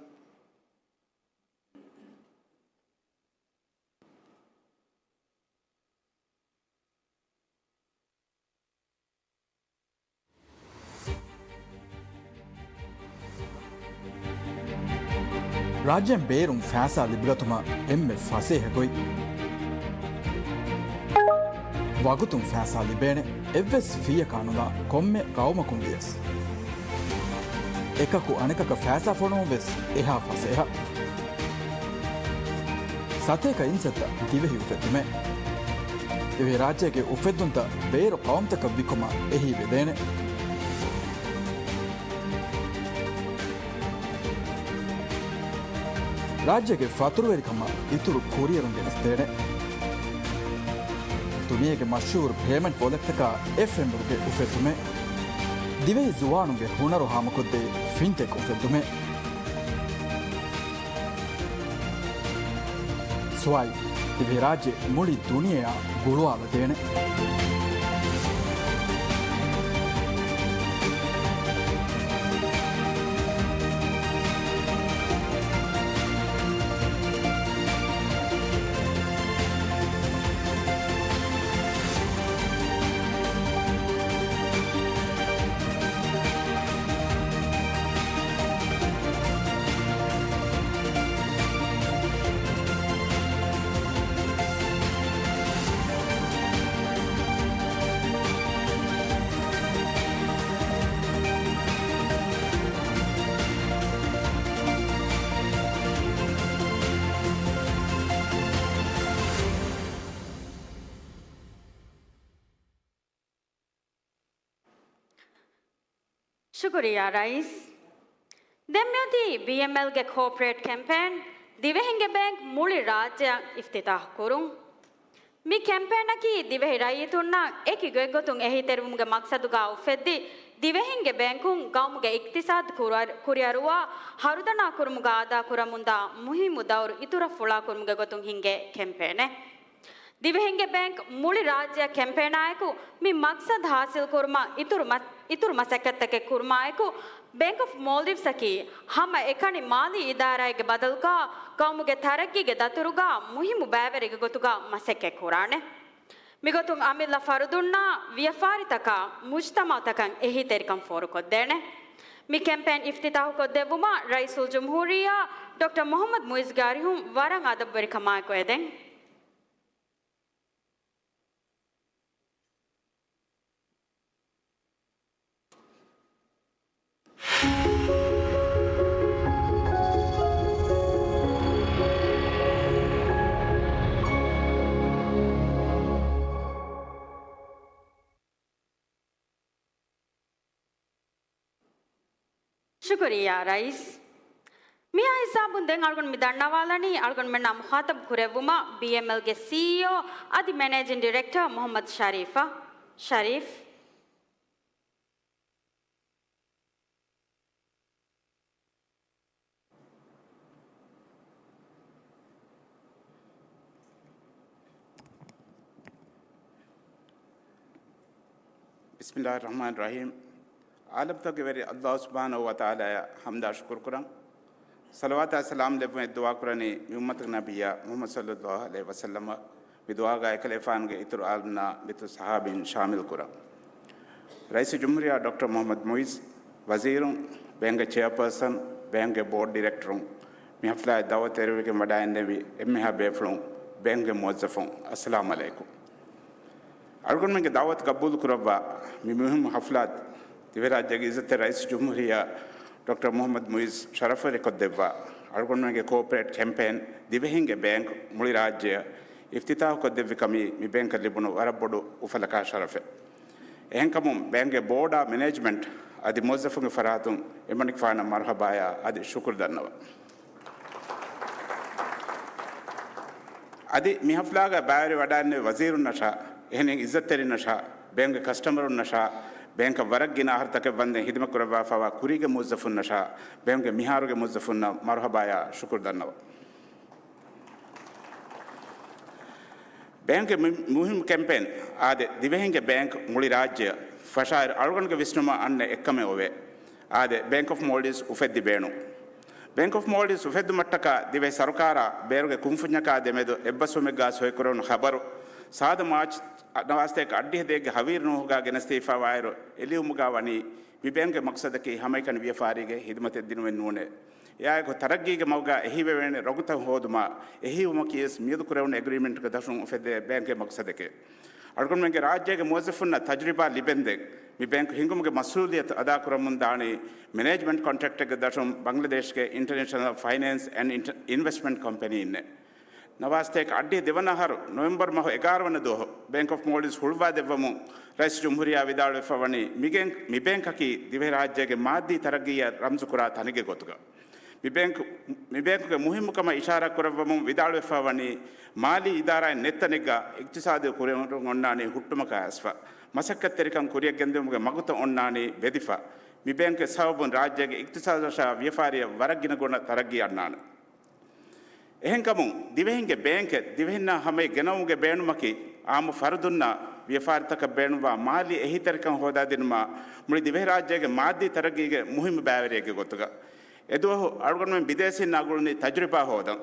ރާއްޖޭން ބޭރުން ފައިސާ ލިބިގަތުމަށް އެންމެ ފަސޭހަ ގޮތް. ވަގުތުން ފައިސާ ލިބޭނެ، އެއްވެސް ފީއަކާ ނުލާ ކޮންމެ ގައުމަކުން ވިޔަސް. އެކަކު އަނެކަކަށް ފައިސާ ފޮނުވުން ވެސް އެހާ ފަސޭހަ. ސަތޭކަ އިންސައްތަ ދިވެހި އުފެއްދުމެއް. ދިވެހިރާއްޖޭގެ އުފެއްދުންތައް ބޭރު ޤައުމުތަކަށް ވިއްކުމަށް އެހީވެދޭނެ. ރާއްޖޭގެ ފަތުރުވެރިކަމަށް އިތުރު ކުރިއެރުން ގެނެސްދޭނެ. ދުނިޔޭގެ މަޝްހޫރު ޕޭމެންޓް ވޮލެޓްތަކާ އެފް އެމް އުގެ އުފެއްދުމެއް. ދިވެހި ޒުވާނުންގެ ހުނަރު ހާމަކޮށްދޭ ފިންޓެކް އުފެއްދުމެއް. ސްވައިޕް ދިވެހިރާއްޖެ މުޅި ދުނިޔެއާ ގުޅުވާލަދޭނެ. ޝުކުރިއްޔާ ރައީސް. ދެން މިއޮތީ ބީއެމްއެލްގެ ކޯޕަރޭޓް ކެމްޕޭން ދިވެހިންގެ ބޭންކް މުޅި ރާއްޖެއަށް އިފްތިތާޙު ކުރުން. މި ކެމްޕޭނަކީ ދިވެހި ރައްޔިތުންނަށް އެކި ގޮތްގޮތުން އެހީތެރިވުމުގެ މަޤްޞަދުގާ އުފެއްދި، ދިވެހިންގެ ބޭންކުން ގައުމުގެ އިޤްތިޞާދު ކުރުއަރ-، ކުރިއަރުވާ ހަރުދަނާ ކުރުމުގާ އަދާކުރަމުންދާ މުހިއްމު ދައުރު އިތުރަށް ފުޅާކުރުމުގެ ގޮތުން ހިންގޭ ކެމްޕޭނެއް. ދިވެހިންގެ ބޭންކް މުޅި ރާއްޖެއަށް ކެމްޕޭނާއެކު މި މަޤްޞަދު ޙާޞިލްކުރުމަށް އިތުރު މަ-، އިތުރު މަސައްކަތްތަކެއް ކުރުމާއެކު، ބޭންކް އޮފް މޯލްޑިވްސްއަކީ ހަމައެކަނި މާލީ އިދާރާއެއްގެ ބަދަލުގާ ގައުމުގެ ތަރައްގީގެ ދަތުރުގާ މުހިއްމު ބައިވެރިއެއްގެ ގޮތުގާ މަސައްކަތް ކުރާނެ. މިގޮތުން އަމިއްލަ ފަރުދުންނާ ވިޔަފާރިތަކާ މުޖްތަމަޢުތަކަށް އެހީތެރިކަން ފޯރުކޮށްދޭނެ. މި ކެމްޕޭން އިފްތިތާޙުކޮށްދެއްވުމަށް ރައީސުލްޖުމްހޫރިއްޔާ ޑޮކްޓަރ މުޙައްމަދު މުޢިއްޒުގެ އަރިހުން ވަރަށް އަދަބުވެރިކަމާއެކު އެދެން. ޝުކުރިއްޔާ ރައީސް. މިއާ ހިސާބުން ދެން އަޅުގަނޑު މި ދަންނަވާލަނީ އަޅުގަނޑުމެންނާ މުޚާޠަބު ކުރެއްވުމަށް ބީއެމްއެލްގެ ސީއީއޯ އަދި މެނޭޖިން ޑިރެކްޓަރ މުޙައްމަދު ޝަރީފަށް. ޝަރީފް. ބިސްމިﷲ އައްރަޙްމާނި އައްރަޙީމް. ޢާލަމްތަކުގެ ވެރި ﷲ ސުބްޙާނަހޫ ވަތަޢާލާއަށް ޙަމްދާ ޝުކުރު ކުރަން. ޞަލަވާތާ ސަލާމް ލެއްވުން ދުޢާ ކުރަނީ މި އުއްމަތުގެ ނަބިއްޔާ މުޙައްމަދު ޞައްލަﷲ ޢަލައިހި ވަސައްލަމަށް. މި ދުޢާގާ އެކަލޭފާނުގެ އިތުރު އާލުންނާ މިތު ޞަޙާބީން ޝާމިލް ކުރަން. ރައީސުލްޖުމްހޫރިއްޔާ ޑޮކްޓަރ މުޙައްމަދު މުޢިއްޒު، ވަޒީރުން، ބޭންކްގެ ޗެއާޕާސަން، ބޭންކްގެ ބޯޑް ޑިރެކްޓަރުން، މި ޙަފްލާއަށް ދަޢުވަތު އެރިވެގެން ވަޑައިގެންނެވި އެންމެހާ ބޭފުޅުން، ބޭންކްގެ މުވައްޒަފުން، އައްސަލާމު ޢަލައިކުމް. އަޅުގަނޑުމެންގެ ދަޢުވަތު ޤަބޫލު ކުރައްވާ، މި މުހިއްމު ޙަފްލާތަށް ދިވެހިރާއްޖޭގެ އިއްޒަތްތެރި ރައީސުލްޖުމްހޫރިއްޔާ ޑޮކްޓަރ މުޙައްމަދު މުޢިއްޒު ޝަރަފުވެރިކޮށްދެއްވާ އަޅުގަނޑުމެންގެ ކޯޕަރޭޓް ކެމްޕޭން ދިވެހިންގެ ބޭންކް މުޅި ރާއްޖެއަށް އިފްތިތާޙުކޮށްދެއްވި ކަމީ މި ބޭންކަށް ލިބުނު ވަރަށް ބޮޑު އުފަލަކާ ޝަރަފެއް. އެހެންކަމުން ބޭންކްގެ ބޯޑާ، މެނޭޖްމަންޓް އަދި މުވައްޒަފުންގެ ފަރާތުން އެމަނިކުފާނަށް މަރުޙަބާޔާ އަދި ޝުކުރު ދަންނަވަން. އަދި މި ޙަފްލާގަ ބައިވެރިވެވަޑައިގެންނެވި ވަޒީރުންނަށާ، އެހެނިހެން އިއްޒަތްތެރިންނަށާ، ބޭންކްގެ ކަސްޓަމަރުންނަށާ، ބޭންކަށް ވަރަށް ގިނަ އަހަރުތަކެއް ވަންދެން ޚިދުމަތް ކުރައްވާފައިވާ ކުރީގެ މުވައްޒަފުންނަށާ، ބޭންކްގެ މިހާރުގެ މުވައްޒަފުންނަށް މަރުޙަބާޔާ ޝުކުރު ދަންނަވަން. ބޭންކްގެ މި-، މުހިއްމު ކެމްޕޭން އާދެ، ދިވެހިންގެ ބޭންކް މުޅި ރާއްޖެއަށް ފަށާއިރު އަޅުގަނޑުގެ ވިސްނުމަށް އަންނަ އެއްކަމެއް އޮވޭ. އާދެ، ބޭންކް އޮފް މޯލްޑިވްސް އުފެއްދި ބޭނުން. ބޭންކް އޮފް މޯލްޑިވްސް އުފެއްދުމަށްޓަކާ ދިވެހި ސަރުކާރާ، ބޭރުގެ ކުންފުންޏަކާ ދެމެދު އެއްބަސްވުމެއްގާ ސޮއިކުރެވުނު ޚަބަރު، ސާދަ މާޗް ނަވާސްތޭކަ އައްޑިހަ ދޭއްގެ ހަވީރު ނޫހުގާ ގެނެސްދީފާވާއިރު، އެ ލިޔުމުގާ ވަނީ މި ބޭންކްގެ މަޤްޞަދަކީ ހަމައެކަނި ވިޔަފާރީގެ ޚިދުމަތެއް ދިނުމެއް ނޫނޭ. އެއާއެކު ތަރައްގީގެ މަގުގާ އެހީވެވޭނެ ރޮނގުތައް ހޯދުމާ، އެހީވުމަކީވެސް މިއަދު ކުރެވުނު އެގްރީމެންޓްގެ ދަށުން އުފެއްދޭ ބޭންކްގެ މަޤްޞަދެކޭ. އަޅުގަނޑުމެންގެ ރާއްޖޭގެ މުވައްޒަފުންނަށް ތަޖުރިބާ ލިބެންދެން، މި ބޭންކް ހިންގުމުގެ މަސްއޫލިއްޔަތު އަދާކުރަމުން ދާނީ މެނޭޖްމަންޓް ކޮންޓްރެކްޓެއްގެ ދަށުން ބަންގްލަދޭޝްގެ އިންޓަރނޭޝަނަލް ފައިނޭންސް އެންޑް އިންޓަ-، އިންވެސްޓްމަންޓް ކަމްޕެނީންނޭ. ނަވާސްތޭކަ އައްޑިހަ ދެވަނަ އަހަރު ނޮވެމްބަރު މަހު އެގާރަ ވަނަ ދުވަހު ބޭންކް އޮފް މޯލްޑިވްސް ހުޅުވާ ދެއްވަމުން ރައީސް ޖުމްހޫރިއްޔާ ވިދާޅުވެފަ ވަނީ މިގެން-، މި ބޭންކަކީ ދިވެހިރާއްޖޭގެ މާއްދީ ތަރައްގީއަށް ރަމްޒުކުރާ ތަނެއްގެ ގޮތުގަ. މި ބޭންކް-، މި ބޭންކުގެ މުހިއްމުކަމަށް އިޝާރާތް ކުރައްވަމުން ވިދާޅުވެފަ ވަނީ މާލީ އިދާރާއެއް ނެތް ތަނެއްގަ އިޤްތިޞާދު ކުރިއެރުން އޮންނާނީ ހުއްޓުމަކާ އައިސްފަ، މަސައްކަތްތެރިކަން ކުރިއަށް ގެންދިއުމުގެ މަގުތައް އޮންނާނީ ބެދިފަ. މި ބޭންކްގެ ސަބަބުން ރާއްޖޭގެ އިޤްތިޞާދަށާ ވިޔަފާރިއަށް ވަރަށް ގިނަ ގުނަ ތަރައްގީ އަންނާނެ. އެހެންކަމުން، ދިވެހިންގެ ބޭންކެއް ދިވެހިންނާ ހަމަޔަށް ގެނައުމުގެ ބޭނުމަކީ، އާއްމު ފަރުދުންނަށް ވިޔަފާރިތަކަށް ބޭނުންވާ މާލީ އެހީތެރިކަން ހޯދާދިނުމަށް މުޅި ދިވެހިރާއްޖޭގެ މާއްދީ ތަރައްގީގެ މުހިއްމު ބައިވެރިއެއްގެ ގޮތުގަ. އެދުވަހު އަޅުގަނޑުމެން ބިދޭސީންނާ ގުޅުނީ ތަޖުރިބާ ހޯދަން.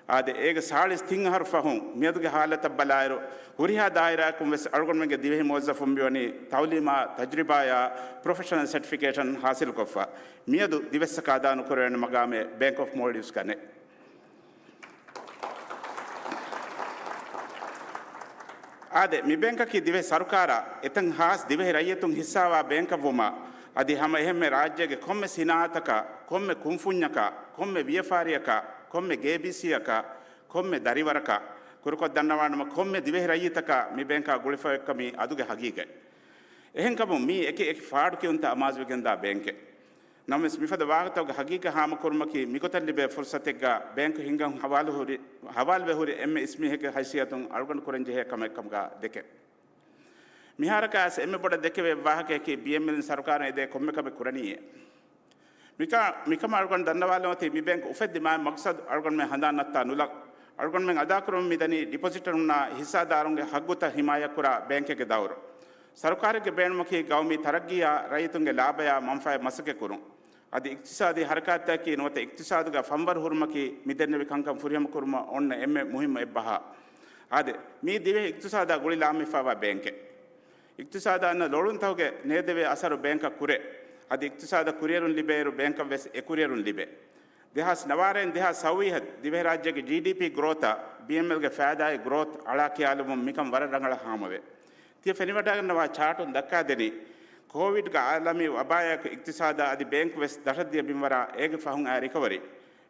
އާދެ، އޭގެ ސާޅީސް ތިން އަހަރު ފަހުން މިއަދުގެ ހާލަތަށް ބަލާއިރު، ހުރިހާ ދާއިރާއަކުން ވެސް އަޅުގަނޑުމެންގެ ދިވެހި މުވައްޒަފުން މިވަނީ ތައުލީމާ ތަޖުރިބާޔާ ޕްރޮފެޝަނަލް ސެޓްފިކޭޝަން ހާސިލުކޮށްފަ. މިއަދު ދިވެއްސަކާ އަދާނުކުރެވޭނެ މަގާމެއް ބޭންކް އޮފް މޯލްޑިވްސްގަ ނެތް. އާދެ، މި ބޭންކަކީ ދިވެހި ސަރުކާރާ އެތަން ހާސް ދިވެހި ރައްޔިތުން ހިއްސާވާ ބޭންކަށްވުމާ، އަދި ހަމަ އެހެންމެ ރާއްޖޭގެ ކޮންމެ ސިނާއަތަކާ، ކޮންމެ ކުންފުންޏަކާ، ކޮންމެ ވިޔަފާރިއަކާ، ކޮންމެ ގޭބީސީއަކާ، ކޮންމެ ދަރިވަރަކާ، ކުރުކޮށް ދަންނަވާނަމަ ކޮންމެ ދިވެހި ރައްޔިތަކާ މި ބޭންކާ ގުޅިފައިވެއްކަމީ އަދުގެ ހަގީގަތް. އެހެންކަމުން މީ އެކި އެކި ފާޑުކިޔުންތައް އަމާޒުވެގެންދާ ބޭންކެއް. ނަމަވެސް، މިފަދަ ވާހަކަތަކުގެ ހަގީގަތް ހާމަކުރުމަކީ، މިގޮތަށް ލިބޭ ފުރުސަތެއްގަ ބޭންކް ހިންގަން ހަވާލު ހުރި، ހަވާލުވެ ހުރި އެންމެ އިސްމީހެއްގެ ހައިސިއްޔަތުން އަޅުގަނޑު ކުރަންޖެހޭ ކަމެއް ކަމުގަ ދެކެން. މިހާރަކަށް އައިސް އެންމެ ބޮޑަށް ދެކެވޭ ވާހަކަޔަކީ، ބީއެމްއެލް ސަރުކާރުން އެދޭ ކޮންމެ ކަމެއް ކުރަނީއޭ. މިކަ-، މިކަމަށް އަޅުގަނޑު ދަންނަވާލަމަތީ، މި ބޭންކް އުފެއްދި މާތް މަގްސަދު އަޅުގަނޑުމެން ހަނދާން ނައްތާ ނުލަން. އަޅުގަނޑުމެން އަދާކުރަމުން މިދަނީ ޑިޕޮޒިޓަރުންނާ ހިއްސާދާރުންގެ ހައްގުތައް ހިމާޔަތްކުރާ ބޭންކެއްގެ ދައުރު. ސަރުކާރެއްގެ ބޭނުމަކީ ގައުމީ ތަރައްގީއާ ރައްޔިތުންގެ ލާބަޔާ މަންފާއެއް މަސައްކަތްކުރުން. އަދި އިޤްތިޞާދީ ހަރަކާތްތަކަކީ ނުވަތަ އިޤްތިޞާދުގަ ފަންވަރު ހުރުމަކީ މިދެންނެވި ކަންކަން ފުރިހަމަކުރުމަށް އޮންނަ އެންމެ މުހިއްމު އެއްބަހާ. އާދެ، މީ ދިވެހި އިޤްތިޞާދާ ގުޅި ލާމެހިފާވާ ބޭންކެއް. އިޤްތިޞާދަށް އަންނަ ލޮޅުންތަކުގެ ނޭދެވޭ އަސަރު ބޭންކަށް ކުރޭ. އަދި އިޤްތިޞާދަށް ކުރިއެރުން ލިބޭއިރު ބޭންކަށް ވެސް އެ ކުރިއެރުން ލިބޭ. ދެހާސް ނަވާރައިން ދެހާސް ސައުވީހަށް ދިވެހިރާއްޖޭގެ ޖީޑީޕީ ގްރޯތާ ބީއެމްއެލްގެ ފައިދާއި ގްރޯތް އަޅާ ކިޔާލުމުން މިކަން ވަރަށް ރަނގަޅަށް ހާމަވޭ. ތިޔަ ފެނިވަޑައިގަންނަވާ ޗާޓުން ދައްކާދެނީ، ކޯވިޑްގެ އާލަމީ ވަބާއާއެކު އިޤްތިޞާދާ އަދި ބޭންކް ވެސް ދަށަށްދިޔަ މިންވަރާ އޭގެ ފަހުން އައި ރިކަވަރީ.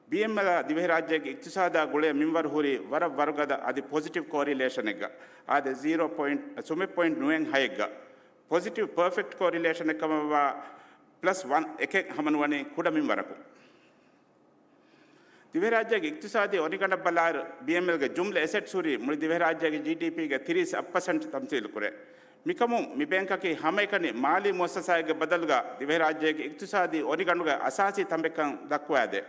ބީއެމްއެލްއާ ދިވެހިރާއްޖޭގެ އިޤްތިޞާދާ ގުޅޭ މިންވަރު ހުރީ ވަރަށް ވަރުގަދަ އަދި ޕޮޒިޓިވް ކޯރިލޭޝަނެއްގަ. އާދެ، ޒީރޯ ޕޮއިންޓް، ސުމެއް ޕޮއިންޓް ނުވައެއް ހައެއްގަ. ޕޮޒިޓިވް ޕަރފެކްޓް ކޯރިލޭޝަނެއް ކަމަށްވާ ޕްލަސް ވަން އެކެއް ހަމަނުވަނީ ކުޑަ މިންވަރަކުން. ދިވެހިރާއްޖޭގެ އިޤްތިޞާދީ އޮނިގަނޑަށް ބަލާއިރު، ބީއެމްއެލްގެ ޖުމްލަ އެސެޓްސް ހުރީ މުޅި ދިވެހިރާއްޖޭގެ ޖީޑީޕީގެ ތިރީސް އަށް ޕަސެންޓް ތަމްސީލުކުރޭ. މިކަމުން މި ބޭންކަކީ ހަމައެކަނި މާލީ މުއައްސަސާއެއްގެ ބަދަލުގަ ދިވެހިރާއްޖޭގެ އިޤްތިޞާދީ އޮނިގަނޑުގެ އަސާސީ ތަނބެއްކަން ދައްކުވާދޭ.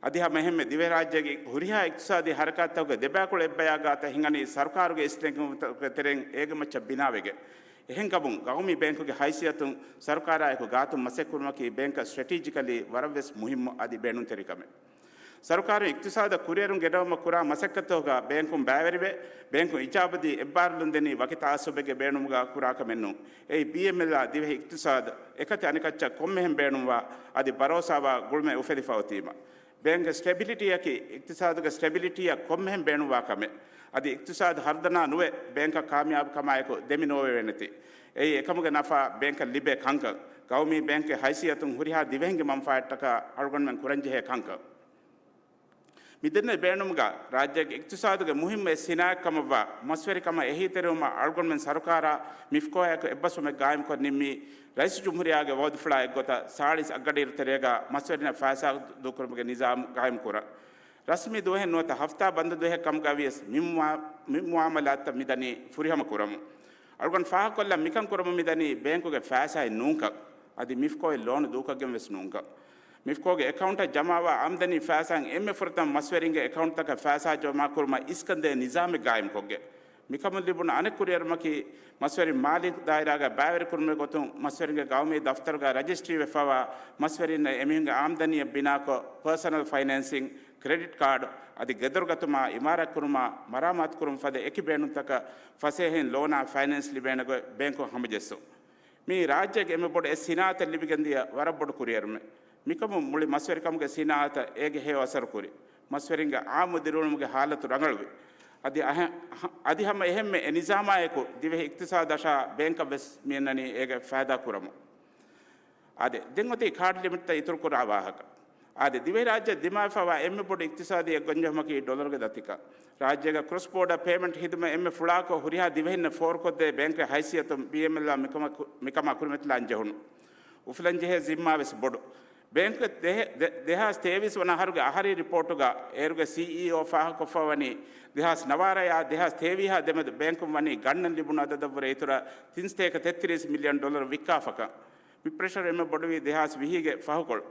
އަދި ހަމަ އެހެންމެ ދިވެހިރާއްޖޭގެ ހުރިހާ އިޤްތިޞާދީ ހަރަކާތްތަކުގެ ދެބައިކުޅަ އެއްބަޔާ ގާތަށް ހިނގަނީ ސަރުކާރުގެ އިސްނެގުންތަކުގެ ތެރެއިން އޭގެ މައްޗަށް ބިނާވެގެން. އެހެންކަމުން، ގައުމީ ބޭންކުގެ ހައިސިއްޔަތުން ސަރުކާރާއެކު ގާތުން މަސައްކަތްކުރުމަކީ ބޭންކަށް ސްޓްރެޓީޖިކަލީ ވަރަށްވެސް މުހިއްމު އަދި ބޭނުންތެރި ކަމެއް. ސަރުކާރުން އިޤްތިޞާދަށް ކުރިއެރުން ގެނައުމަށް ކުރާ މަސައްކަތުގަ ބޭންކުން ބައިވެރިވެ، ބޭންކުން އިޖާބަދީ އެއްބާރުލުން ދެނީ ވަކި ތަޢައްޞުބެއްގެ ބޭނުމުގަ ކުރާ ކަމެއް ނޫން. އެއީ ބީއެމްއެލްއާ ދިވެހި އިޤްތިޞާދަށް އެކަތި އަނެކައްޗަށް ކޮންމެހެން ބޭނުންވާ އަދި ބަރޯސާވާ ގުޅުމެއް އުފެދިފަ އޮތީމަ. ބޭންކްގެ ސްޓެބިލިޓީއަކީ އިޤްތިޞާދުގެ ސްޓެބިލިޓީއަށް ކޮންމެހެން ބޭނުންވާ ކަމެއް. އަދި އިޤްތިޞާދު ހަރުދަނާ ނުވެ، ބޭންކަށް ކާމިޔާބުކަމާއެކު ދެމި ނޯވެވޭނެތީ. އެއީ އެކަމުގެ ނަފާ ބޭންކަށް ލިބޭ ކަންކަން. ގައުމީ ބޭންކެއް ހައިސިއްޔަތުން ހުރިހާ ދިވެހިންގެ މަންފާއަށްޓަކާ އަޅުގަނޑުމެން ކުރަންޖެހޭ ކަންކަން. މިދެންނެވި ބޭނުމުގަ ރާއްޖޭގެ އިޤްތިޞާދުގެ މުހިއްމު އެއް ސިނާއަތް ކަމަށްވާ މަސްވެރިކަމަށް އެހީތެރިވުމަށް އަޅުގަނޑުމެން ސަރުކާރާ މިފްކޯއާއެކު އެއްބަސްވުމެއް ގާއިމްކޮށް ނިންމީ، ރައީސުލްޖުމްހޫރިއްޔާގެ ވައުދުފުޅާ އެއްގޮތަށް ސާޅީސް އަށްގަޑިއިރު ތެރޭގަ މަސްވެރިންނަށް ފައިސާ ދޫކުރުމުގެ ނިޒާމު ގާއިމްކުރަން. ރަސްމީ ދުވަހެއް ނުވަތަ ހަފްތާ ބަންދު ދުވަހެއް ކަމުގަ ވިޔަސް މި މުއާ-، މި މުއާމަލާތްތައް މިދަނީ ފުރިހަމަ ކުރަމުން. އަޅުގަނޑު ފާހަގަކޮށްލަން މިކަން ކުރަމުން މިދަނީ ބޭންކުގެ ފައިސާއެއް ނޫންކަން. އަދި މިފްކޯއިން ލޯނު ދޫކޮށްގެން ވެސް ނޫންކަން. މިފްކޯގެ އެކައުންޓަށް ޖަމާވާ އާމްދަނީ ފައިސާއިން އެންމެ ފުރަތަމަ މަސްވެރިންގެ އެކައުންޓްތަކަށް ފައިސާ ޖަމާކުރުމަށް އިސްކަންދޭ ނިޒާމެއް ގާއިމްކޮށްގެން. މިކަމުން ލިބުނު އަނެއް ކުރިއެރުމަކީ، މަސްވެރިން މާލީ ދާއިރާގަ ބައިވެރިކުރުމުގެ ގޮތުން މަސްވެރިންގެ ގައުމީ ދަފްތަރުގަ ރަޖިސްޓްރީ ވެފަވާ މަސްވެރިންނަށް އެމީހުންގެ އާމްދަނީއަށް ބިނާކޮށް، ޕާސަނަލް ފައިނޭންސިން، ކްރެޑިޓް ކާޑް އަދި ގެދޮރު ގަތުމާ، އިމާރާތް ކުރުމާ، މަރާމާތު ކުރުން ފަދަ އެކި ބޭނުންތަކަށް ފަސޭހައިން ލޯނާ ފައިނޭންސް ލިބޭނެ ގޮތް ބޭންކުން ހަމަޖެއްސުން. މިއީ ރާއްޖޭގެ އެންމެ ބޮޑު އެއް ސިނާއަތެއް ލިބިގެންދިޔަ ވަރަށް ބޮޑު ކުރިއެރުމެއް. މިކަމުން މުޅި މަސްވެރިކަމުގެ ސިނާއަތަށް އޭގެ ހެޔޮ އަސަރު ކުރި. މަސްވެރިންގެ އާއްމު ދިރިއުޅުމުގެ ހާލަތު ރަނގަޅުވި. އަދި އަހަ-، އަދި ހަމަ އެހެންމެ އެ ނިޒާމާއެކު ދިވެހި އިޤްތިޞާދަށާ ބޭންކަށް ވެސް މިއަންނަނީ އޭގެ ފައިދާ ކުރަމުން. އާދެ، ދެން އޮތީ ކާޑް ލިމިޓްތައް އިތުރުކުރާ ވާހަކަ. އާދެ، ދިވެހިރާއްޖެ ދިމާވެފަވާ އެންމެ ބޮޑު އިޤްތިޞާދީ އެއްގޮންޖެހުމަކީ ޑޮލަރުގެ ދަތިކަން. ރާއްޖޭގަ ކްރޮސް ބޯޑަ ޕޭމެންޓް ހިދުމަތް އެންމެ ފުޅާކޮށް، ހުރިހާ ދިވެހިންނަށް ފޯރުކޮށްދޭ ބޭންކެއް ހައިސިއްޔަތުން ބީއެމްއެލްއާ މިކަމަކު-، މިކަމާ ކުރިމަތިލާން ޖެހުނު. އުފުލަންޖެހޭ ޒިންމާ ވެސް ބޮޑު. ބޭންކު ދެހެ-، ދެ-، ދެހާސް ތޭވީސް ވަނަ އަހަރުގެ އަހަރީ ރިޕޯޓުގަ އޭރުގެ ސީއީއޯ ފާހަގަކޮށްފަ ވަނީ، ދެހާސް ނަވާރަޔާ ދެހާސް ތޭވީހާ ދެމެދު ބޭންކުން ވަނީ ގަންނަން ލިބުނު އަދަދަށްވުރެ އިތުރަށް ތިން ސަތޭކަ ތެއްތިރީސް މިލިއަން ޑޮލަރު ވިއްކާފަކަން. މި ޕްރެޝަރު އެންމެ ބޮޑުވީ ދެހާސް ވިހީގެ ފަހުކޮޅު.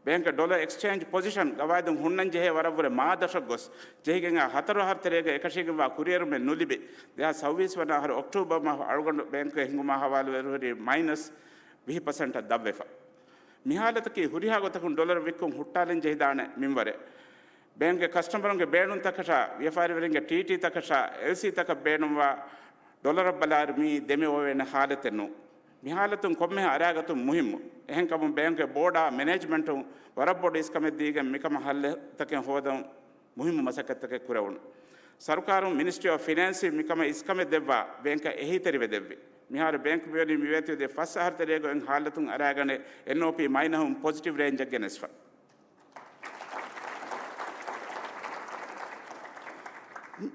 ބޭންކަށް ޑޮލަރ އެކްސްޗޭންޖް ޕޮޒިޝަން ގަވާއިދުން ހުންނަން ޖެހޭ ވަރަށްވުރެ މާދަށަށް ގޮސް، ޖެހިގެން އާ ހަތަރު އަހަރު ތެރޭގަ އެކަށީގެންވާ ކުރިއެރުމެއް ނުލިބި، ދެހާސް ސައުވީސް ވަނަ އަހަރު އޮކްޓޫބަރ މަހު އަޅުގަނޑު ބޭންކުގެ ހިނގުމާ ހަވާލުވެރިހުރީ މައިނަސް ވިހި ޕަސެންޓަށް ދަށްވެފަ. މި ހާލަތަކީ ހުރިހާ ގޮތަކުން ޑޮލަރު ވިއްކުން ހުއްޓާލަން ޖެހިދާނެ މިންވަރެއް. ބޭންކްގެ ކަސްޓަމަރުންގެ ބޭނުންތަކަށާ، ވިޔަފާރިވެރިންގެ ޓީޓީތަކަށާ، އެލްސީތަކަށް ބޭނުންވާ ޑޮލަރަށް ބަލާއިރު މިއީ ދެމި އޮވޭނެ ހާލަތެއް ނޫން. މި ހާލަތުން ކޮންމެހެން އަރާގަތުން މުހިއްމު. އެހެންކަމުން ބޭންކްގެ ބޯޑާ މެނޭޖްމަންޓުން ވަރަށް ބޮޑު އިސްކަމެއް ދީގެން މިކަމަށް ހައްލުތަކެއް ހޯދަން މުހިއްމު މަސައްކަތްތަކެއް ކުރެވުނު. ސަރުކާރުން މިނިސްޓްރީ އޮފް ފިނޭންސް މިކަމަށް އިސްކަމެއް ދެއްވާ ބޭންކަށް އެހީތެރިވެ ދެއްވި. މިހާރު ބޭންކް މިވަނީ މިވޭތުވެދިޔަ ފަސް އަހަރު ތެރޭގަ އޮތް ހާލަތުން އަރާގަނެ އެންއޯޕީ މައިނަހުން ޕޮޒިޓިވް ރޭންޖަށް ގެނެސްފަ.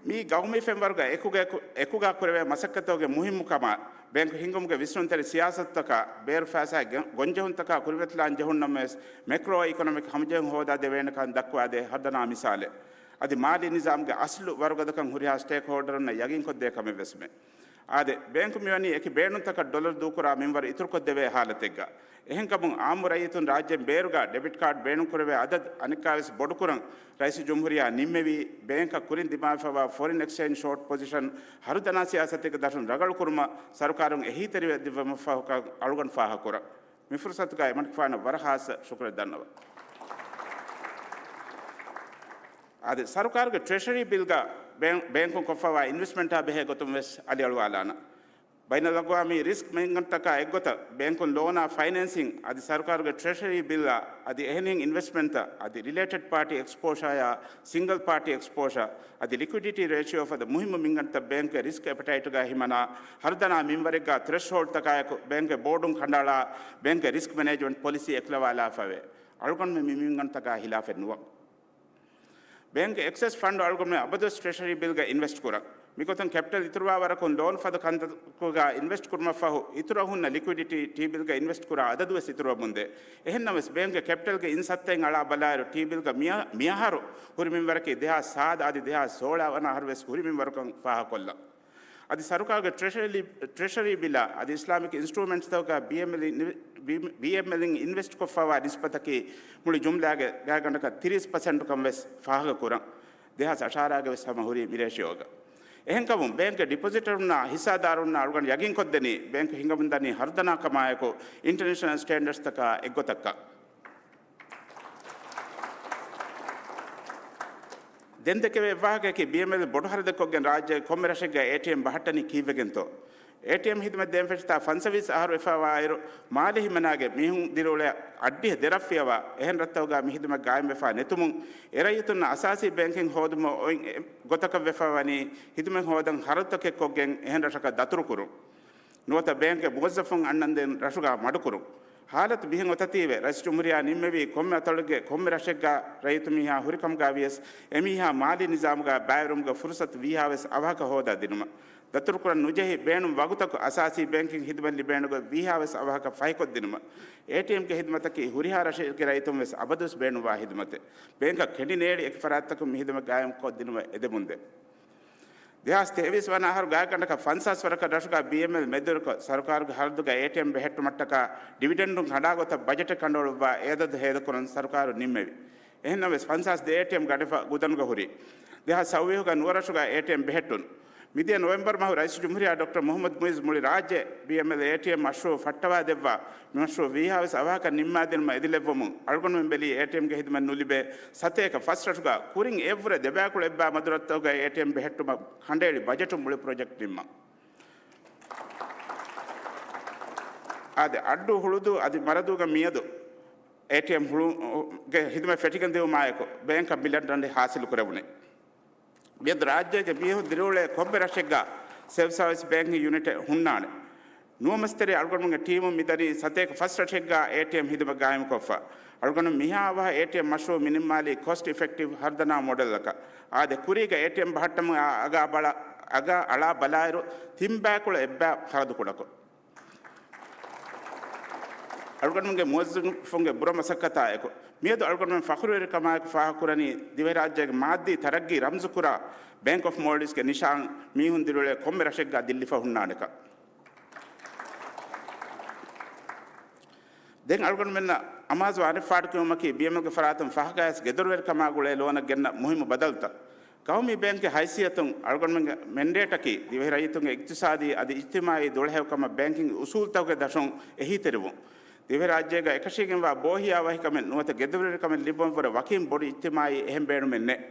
މީ ގައުމީ ފެންވަރުގަ އެކުގަ، އެކުގަ ކުރެވޭ މަސައްކަތުގެ މުހިއްމުކަމާ، ބޭންކު ހިންގުމުގެ ވިސްނުންތެރި ސިޔާސަތުތަކާ، ބޭރު ފައިސާ ގެ-، ގޮންޖެހުންތަކާ ކުރިމަތިލާން ޖެހުން ނަމަވެސް، މެކްރޯ އިކޮނޮމިކް ހަމަޖެހުން ހޯދާ ދެވޭނެކަން ދައްކުވާދޭ ހަރުދަނާ މިސާލެއް. އަދި މާލީ ނިޒާމްގެ އަސްލު ވަރުގަދަކަން ހުރިހާ ސްޓޭކް ހޯލްޑަރުންނަށް ޔަގީންކޮށްދޭ ކަމެއްވެސްމެ. އާދެ، ބޭންކު މިވަނީ އެކި ބޭނުންތަކަށް ޑޮލަރު ދޫކުރާ މިންވަރު އިތުރުކޮށްދެވޭ ހާލަތެއްގަ. އެހެންކަމުން އާއްމު ރައްޔިތުން ރާއްޖޭން ބޭރުގަ ޑެބިޓް ކާޑް ބޭނުންކުރެވޭ އަދަދު އަނެއްކާވެސް ބޮޑުކުރަން ރައީސުލްޖުމްހޫރިއްޔާ ނިންމެވީ، ބޭންކަށް ކުރިން ދިމާވެފަވާ ފޮރިން އެކްސްޗޭންޖް ޝޯޓް ޕޮޒިޝަން ހަރުދަނާ ސިޔާސަތެއްގެ ދަށުން ރަގަޅުކުރުމަށް ސަރުކާރުން އެހީތެރިވެދެއްވުމަށްފަހު ކަން އަޅުގަނޑު ފާހަގަކުރަން. މި ފުރުސަތުގައި އެމަނިކުފާނަށް ވަރަށް ހާއްސަ ޝުކުރެއް ދަންނަވަން. އަދި ސަރުކާރުގެ ޓްރެޝަރީ ބިލްގަ ބޭން-، ބޭންކުން ކޮށްފަވާ އިންވެސްޓްމަންޓާ ބެހޭ ގޮތުން ވެސް އަލިއަޅުވާލާނަން. ބައިނަލްއަގްވާމީ ރިސްކް މިންގަނޑުތަކާ އެއްގޮތަށް ބޭންކުން ލޯނާ ފައިނޭންސިން އަދި ސަރުކާރުގެ ޓްރެޝަރީ ބިލްއާ އަދި އެހެނިހެން އިންވެސްޓްމަންޓްތައް އަދި ރިލޭޓެޑް ޕާޓީ އެކްސްޕޯޝާއާ ސިންގަލް ޕާޓީ އެކްސްޕޯޝާ އަދި ލިކުއިޑިޓީ ރޭޝިއޯ ފަދަ މުހިއްމު މިންގަނޑުތައް ބޭންކްގެ ރިސްކް އެޕެޓައިޓުގައި ހިމަނާ ހަރުދަނާ މިންވަރެއްގަ ތްރެޝްހޯލްޑްތަކާއެކު ބޭންކްގެ ބޯޑުން ކަނޑައަޅާ ބޭންކްގެ ރިސްކް މެނޭޖްމަންޓް ޕޮލިސީ އެކުލަވާލާފައެވެ. އަޅުގަނޑުމެން މި މިންގަނޑުތަކާ ހިލާފެއް ނުވަން. ބޭންކްގެ އެކްސެސް ފަންޑު އަޅުގަނޑުމެން އަބަދުވެސް ޓްރެޝަރީ ބިލްގަ އިންވެސްޓް ކުރަން. މިގޮތުން ކެޕިޓަލް އިތުރުވާ ވަރަކުން ލޯން ފަދަ ކަންތަކުގަ އިންވެސްޓް ކުރުމަށްފަހު، އިތުރަށް ހުންނަ ލިކުއިޑިޓީ ޓީ ބިލްގަ އިންވެސްޓް ކުރާ އަދަދުވެސް އިތުރުވަމުންދޭ. އެހެންނަމަވެސް، ބޭންކްގެ ކެޕިޓަލްގެ އިން ސައްތައިން އަޅާ ބަލާއިރު، ޓީ ބިލްގަ މިއަ-، މިއަހަރު ހުރި މިންވަރަކީ ދެހާސް ސާދަ އަދި ދެހާސް ސޯޅަ ވަނަ އަހަރުވެސް ހުރި މިންވަރުކަން ފާހަގަކޮށްލަން. އަދި ސަރުކާރުގެ ޓްރެޝަރީ، ޓްރެޝަރީ ބިލާ އަދި އިސްލާމިކް އިންސްޓްރޫމެންޓްސްތަކުގަ ބީއެމްއެލް އިން-، ބީ-، ބީއެމްއެލްއިން އިންވެސްޓްކޮށްފައިވާ ނިސްބަތަކީ މުޅި ޖުމްލާގެ ގާތްގަނޑަކަށް ތިރީސް ޕަސެންޓުކަން ވެސް ފާހަގަކުރަން. ދެހާސް އަށާރައިގަ ވެސް ހަމަ ހުރީ މި ރޭޝިއޯގަ. އެހެންކަމުން، ބޭންކްގެ ޑިޕޮޒިޓަރުންނާ ހިއްސާދާރުންނާ އަޅުގަނޑު ޔަގީންކޮށްދެނީ، ބޭންކް ހިނގަމުންދަނީ ހަރުދަނާކަމާއެކު އިންޓަރނޭޝަނަލް ސްޓޭންޑަރޑްސްތަކާ އެއްގޮތަށްކަން. ދެން ދެކެވޭ އެއްވާހަކައަކީ، ބީއެމްއެލް ބޮޑު ހަރަދެއްކޮށްގެން ރާއްޖޭގެ ކޮންމެ ރަށެއްގަ އޭޓީއެމް ބަހައްޓަނީ ކީއްވެގެންތޯ؟ އޭޓީއެމް ހިދުމަތް ދޭން ފެށިތާ ފަންސަވީސް އަހަރު ވެފަވާއިރު، މާލީ ހިމަނާގެ މީހުން ދިރިއުޅޭ އައްޑިހަ ދެ ރަށް ފިޔަވާ އެހެން ރަށްތަކުގަ މި ހިދުމަތް ގާއިމްވެފާ ނެތުމުން، އެ ރައްޔިތުންނަށް އަސާސީ ބޭންކިން ހޯދުމަށް އޮތް އެ ގޮތަކަށް ވެފަ ވަނީ ހިދުމަތް ހޯދަން ހަރަދުތަކެއް ކޮށްގެން އެހެން ރަށަކަށް ދަތުރުކުރުން. ނުވަތަ ބޭންކްގެ މުވައްޒަފުން އަންނަންދެން ރަށުގަ މަޑުކުރުން. ހާލަތު މިހެން އޮތަތީވެ، ރައީސް ޖުމްހޫރިއްޔާ ނިންމެވީ ކޮންމެ އަތޮޅެއްގެ ކޮންމެ ރަށެއްގަ ރައްޔިތު މީހާ ހުރިކަމުގަ ވިޔަސް، އެމީހާ މާލީ ނިޒާމުގަ ބައިވެރިވުމުގެ ފުރުސަތު ވީހާވެސް އަވަހަކަށް ހޯދާ ދިނުމަށް. ދަތުރުކުރަން ނުޖެހި ބޭނުން ވަގުތަކު އަސާސީ ބޭންކިން ހިދުމަތް ލިބޭނެގޮތް ވީހާވެސް އަވަހަކަށް ފަހިކޮށްދިނުމަށް. އޭޓީއެމްގެ ހިދުމަތަކީ ހުރިހާ ރަށެއްގެ ރައްޔިތުން ވެސް އަބަދުވެސް ބޭނުންވާ ހިދުމަތެއް. ބޭންކަށް ކެނޑި ނޭޅި އެކި ފަރާތްތަކުން މި ހިދުމަތް ގާއިމްކޮށްދިނުމަށް އެދެމުންދޭ. ދެހާސް ތޭވީސް ވަނަ އަހަރު ގާތްގަނޑަކަށް ފަންސާސް ވަރަކަށް ރަށުގަ ބީއެމްއެލް މެދުވެރިކޮށް، ސަރުކާރުގެ ހަރަދުގަ އޭޓީއެމް ބެހެއްޓުމަށްޓަކާ ޑިވިޑެންޑުން ކަނޑާގޮތަށް ބަޖެޓެއް ކަނޑައެޅުއްވާ އެ އަދަދު ހޭދަކުރަން ސަރުކާރު ނިންމެވި. އެހެންނަމަވެސް، ފަންސާސް ދެ އޭޓީއެމް ގަނެފަ ގުދަނުގަ ހުރި. ދެހާސް ސައުވީހުގަ ނުވަރަށުގަ އޭޓީއެމް ބެހެއްޓުން. މިދިޔަ ނޮވެމްބަރު މަހު ރައީސް ޖުމްހޫރިއްޔާ ޑޮކްޓަރ މުޙައްމަދު މުޢިއްޒު މުޅި ރާއްޖެ ބީއެމްއެލް އޭޓީއެމް މަޝްރޫޢު ފައްޓަވާ ދެއްވާ، މި މަޝްރޫޢު ވީހާވެސް އަވަހަކަށް ނިންމާދިނުމަށް އެދިލެއްވުމުން އަޅުގަނޑުމެން ބެލީ އޭޓީއެމްގެ ހިދުމަތް ނުލިބޭ ސަތޭކަ ފަސް ރަށުގަ ކުރިން އެއްވުރެ ދެބައިކުޅަ އެއްބާ މަދު ރަށްތަކުގައި އޭޓީއެމް ބެހެއްޓުމަށް ކަނޑައެޅި ބަޖެޓުން މުޅި ޕްރޮޖެކްޓް ނިންމަން. އާދެ، އައްޑޫ ހުޅުދޫ އަދި މަރަދޫގަ މިއަދު އޭޓީއެމް ހުޅު-، ގެ ހިދުމަތް ފެށިގެން ދިއުމާއެކު ބޭންކަށް މިލިއަން ރަނޑި ހާސިލު ކުރެވުނީ. މިއަދު ރާއްޖޭގެ މީހުން ދިރިއުޅޭ ކޮންމެ ރަށެއްގަ ސެލްފް ސާވިސް ބޭންކިން ޔުނިޓެއް ހުންނާނެ. ނުވަ މަސްތެރި އަޅުގަނޑުމެންގެ ޓީމުން މިދަނީ ސަތޭކަ ފަސް ރަށެއްގަ އޭޓީއެމް ހިދުމަތް ގާއިމުކޮށްފަ. އަޅުގަނޑު މިހާ އަވަހަށް އޭޓީއެމް މަޝްރޫޢު މިނިންމާލީ ކޮސްޓް އިފެކްޓިވް ހަރުދަނާ މޮޑެލަކަށް. އާދެ، ކުރީގަ އޭޓީއެމް ބަހައްޓަމުން އަ-، އަގާ ބަލަ-، އަގާ އަޅާ ބަލާއިރު ތިން ބައިކުޅަ އެއްބައި ޚަރަދު ކުޑަކޮށް. އަޅުގަނޑުމެންގެ މުވައްޒަފުންގެ ބުރަ މަސައްކަތާއެކު، މިއަދު އަޅުގަނޑުމެން ފަޚުރުވެރިކަމާއެކު ފާހަގަކުރަނީ، ދިވެހިރާއްޖޭގެ މާއްދީ ތަރައްގީ ރަމްޒުކުރާ ބޭންކް އޮފް މޯލްޑިވްސްގެ ނިޝާން މީހުން ދިރިއުޅޭ ކޮންމެ ރަށެއްގަ ދިއްލިފަ ހުންނާނެކަން. ދެން އަޅުގަނޑުމެންނަށް އަމާޒު އަނެއް ފާޑުކިޔުމަކީ، ބީއެމްއެލްގެ ފަރާތުން ފަހަކަށް ގެދޮރުވެރިކަމާ ގުޅޭ ލޯނަށް ގެންނަ މުހިއްމު ބަދަލުތައް. ގައުމީ ބޭންކްގެ ހައިސިއްޔަތުން އަޅުގަނޑުމެންގެ މެންޑޭޓަކީ، ދިވެހި ރައްޔިތުންގެ އިޤްތިޞާދީ އަދި އިޖްތިމާޢީ ދުޅަހެޔޮކަމަށް ބޭންކިންގ އުސޫލުތަކުގެ ދަށުން އެހީތެރިވުން. ދިވެހިރާއްޖޭގަ އެކަށީގެންވާ ބޯހިޔާވަހިކަމެއް ނުވަތަ ގެދޮރުވެރިކަމެއް ލިބުމަށްވުރެ ވަކިން ބޮޑު އިޖްތިމާޢީ އެހެން ބޭނުމެއް ނެތް.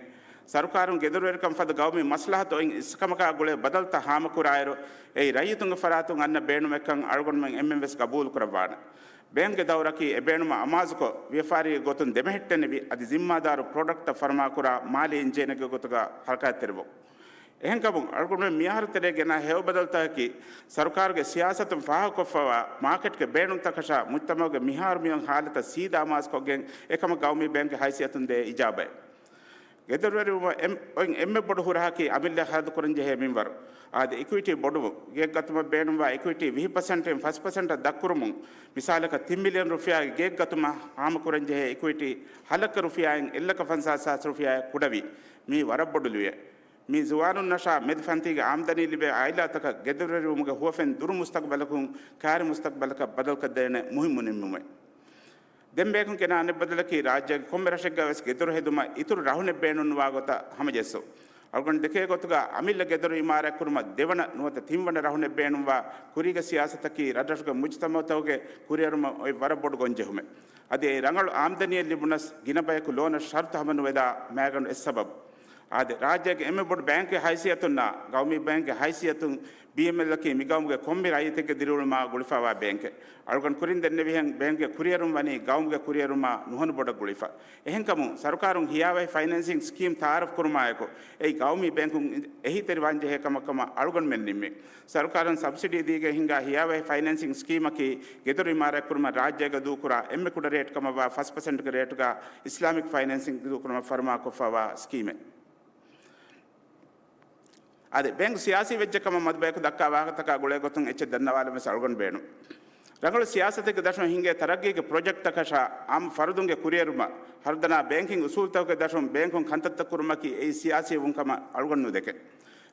ސަރުކާރުން ގެދޮރުވެރިކަން ފަދަ ގައުމީ މަސްލަހަތު އޮތް އިސްކަމަކާ ގުޅޭ ބަދަލުތައް ހާމަކުރާއިރު، އެއީ ރައްޔިތުންގެ ފަރާތުން އަންނަ ބޭނުމެއްކަން އަޅުގަނޑުމެން އެންމެން ވެސް ގަބޫލުކުރައްވާނެ. ބޭންކްގެ ދައުރަކީ އެ ބޭނުމަށް އަމާޒުކޮށް، ވިޔަފާރީގެ ގޮތުން ދެމެހެއްޓެނިވި، އަދި ޒިންމާދާރު ޕްރޮޑަކްޓްތައް ފަރުމާކުރާ، މާލީ އިންޖީނެއްގެ ގޮތުގަ ހަރަކާތްތެރިވުން. އެހެންކަމުން، އަޅުގަނޑުމެން މިއަހަރު ތެރޭ ގެނާ ހެޔޮ ބަދަލުތަކަކީ، ސަރުކާރުގެ ސިޔާސަތުން ފާހަގަކޮށްފަވާ މާކެޓްގެ ބޭނުންތަކަށާ މުޖްތަމަޢުގެ މިހާރު މިއޮތް ހާލަތަށް ސީދާ އަމާޒުކޮށްގެން، އެކަމަށް ގައުމީ ބޭންކްގެ ހައިސިއްޔަތުން ދޭ އިޖާބައެއް. ގެދޮރުވެރިވުމަށް އެން-، އޮތް އެންމެ ބޮޑު ހުރަހަކީ އަމިއްލަ ޚަރަދުކުރަންޖެހޭ މިންވަރު. އާދެ، އިކުއިޓީ ބޮޑުވުން. ގެއެއްގަތުމަށް ބޭނުންވާ އިކުއިޓީ ވިހި ޕަސެންޓް އިން ފަސް ޕަސެންޓަށް ދަށްކުރުމުން، މިސާލަކަށް ތިން މިލިއަން ރުފިޔާގެ ގެއެއްގަތުމަށް ހާމަކުރަންޖެހޭ އިކުއިޓީ ހަލަކަ ރުފިޔާއިން އެއްލަކަ ފަންސާސް ހާސް ރުފިޔާއަށް ކުޑަވީ. މީ ވަރަށް ބޮޑު ލުޔެއް. މީ ޒުވާނުންނަށާ މެދު ފަންތީގެ އާމްދަނީ ލިބޭ އާއިލާތަކަށް ގެދޮރުވެރިވުމުގެ ހުވަފެން ދުރު މުސްތަޤްބަލަކުން ކާރި މުސްތަޤްބަލަކަށް ބަދަލުކޮށްދޭނެ މުހިއްމު ނިންމުމެއް. ދެން ބޭންކުން ގެނާ އަނެއް ބަދަލަކީ، ރާއްޖޭގެ ކޮންމެ ރަށެއްގަ ވެސް ގެދޮރު ހެދުމަށް އިތުރު ރަހުނެއް ބޭނުންވާ ގޮތަށް ހަމަޖެއްސުން. އަޅުގަނޑު ދެކޭ ގޮތުގަ އަމިއްލަ ގެދޮރު އިމާރާތްކުރުމަށް ދެވަނަ ނުވަތަ ތިންވަނަ ރަހުނެއް ބޭނުންވާ ކުރީގެ ސިޔާސަތަކީ، ރަށްރަށުގެ މުޖްތަމަޢުތަކުގެ ކުރިއެރުމަށް އޮތް ވަރަށް ބޮޑު ގޮންޖެހުމެއް. އަދި އެ ރަނގަޅު އާމްދަނީއެއް ލިބުނަސް، ގިނަ ބަޔަކު ލޯނަށް ޝަރުތު ހަމަނުވެދާ މައިގަނޑު އެއް ސަބަބު. އާދެ، ރާއްޖޭގެ އެންމެ ބޮޑު ބޭންކްގެ ހައިސިއްޔަތުންނާ ގައުމީ ބޭންކްގެ ހައިސިއްޔަތުން ބީއެމްއެލްއަކީ މި ގައުމުގެ ކޮންމެ ރައްޔިތެއްގެ ދިރިއުޅުމާ ގުޅިފަވާ ބޭންކެއް. އަޅުގަނޑު ކުރިން ދެންނެވިހެން، ބޭންކްގެ ކުރިއެރުން ވަނީ ގައުމުގެ ކުރިއެރުމާ ނުހަނު ބޮޑަށް ގުޅިފަ. އެހެންކަމުން، ސަރުކާރުން ހިޔާވަހި ފައިނޭންސިން ސްކީމް ތައާރަފް ކުރުމާއެކު، އެއީ ގައުމީ ބޭންކުން އެހީތެރިވާންޖެހޭ ކަމަށް ކަމަށް އަޅުގަނޑުމެން ނިންމީ. ސަރުކާރުން ސަބްސިޑީ ދީގެން ހިންގާ ހިޔާވަހި ފައިނޭންސިން ސްކީމަކީ، ގެދޮރު އިމާރާތްކުރުމަށް ރާއްޖޭގަ ދޫކުރާ އެންމެ ކުޑަ ރޭޓް ކަމަށްވާ ފަސް ޕަސެންޓްގެ ރޭޓުގަ އިސްލާމިކް ފައިނޭންސިން ދޫކުރުމަށް ފަރުމާކޮށްފަވާ ސްކީމެއް. އާދެ، ބޭންކް ސިޔާސީ ވެއްޖެ ކަމަށް މަދު ބަޔަކު ދައްކާ ވާހަކަތަކާ ގުޅޭ ގޮތުން އެއްޗެއް ދަންނަވާލަން ވެސް އަޅުގަނޑު ބޭނުން. ރަނގަޅު ސިޔާސަތެއްގެ ދަށުން ހިނގޭ ތަރައްގީގެ ޕްރޮޖެކްޓްތަކަށާ އާއްމު ފަރުދުންގެ ކުރިއެރުމަށް ހަރުދަނާ ބޭންކިން އުސޫލުތަކުގެ ދަށުން ބޭންކުން ކަންތައްތައް ކުރުމަކީ އެއީ ސިޔާސީ ވުން ކަމަށް އަޅުގަނޑު ނުދެކެ.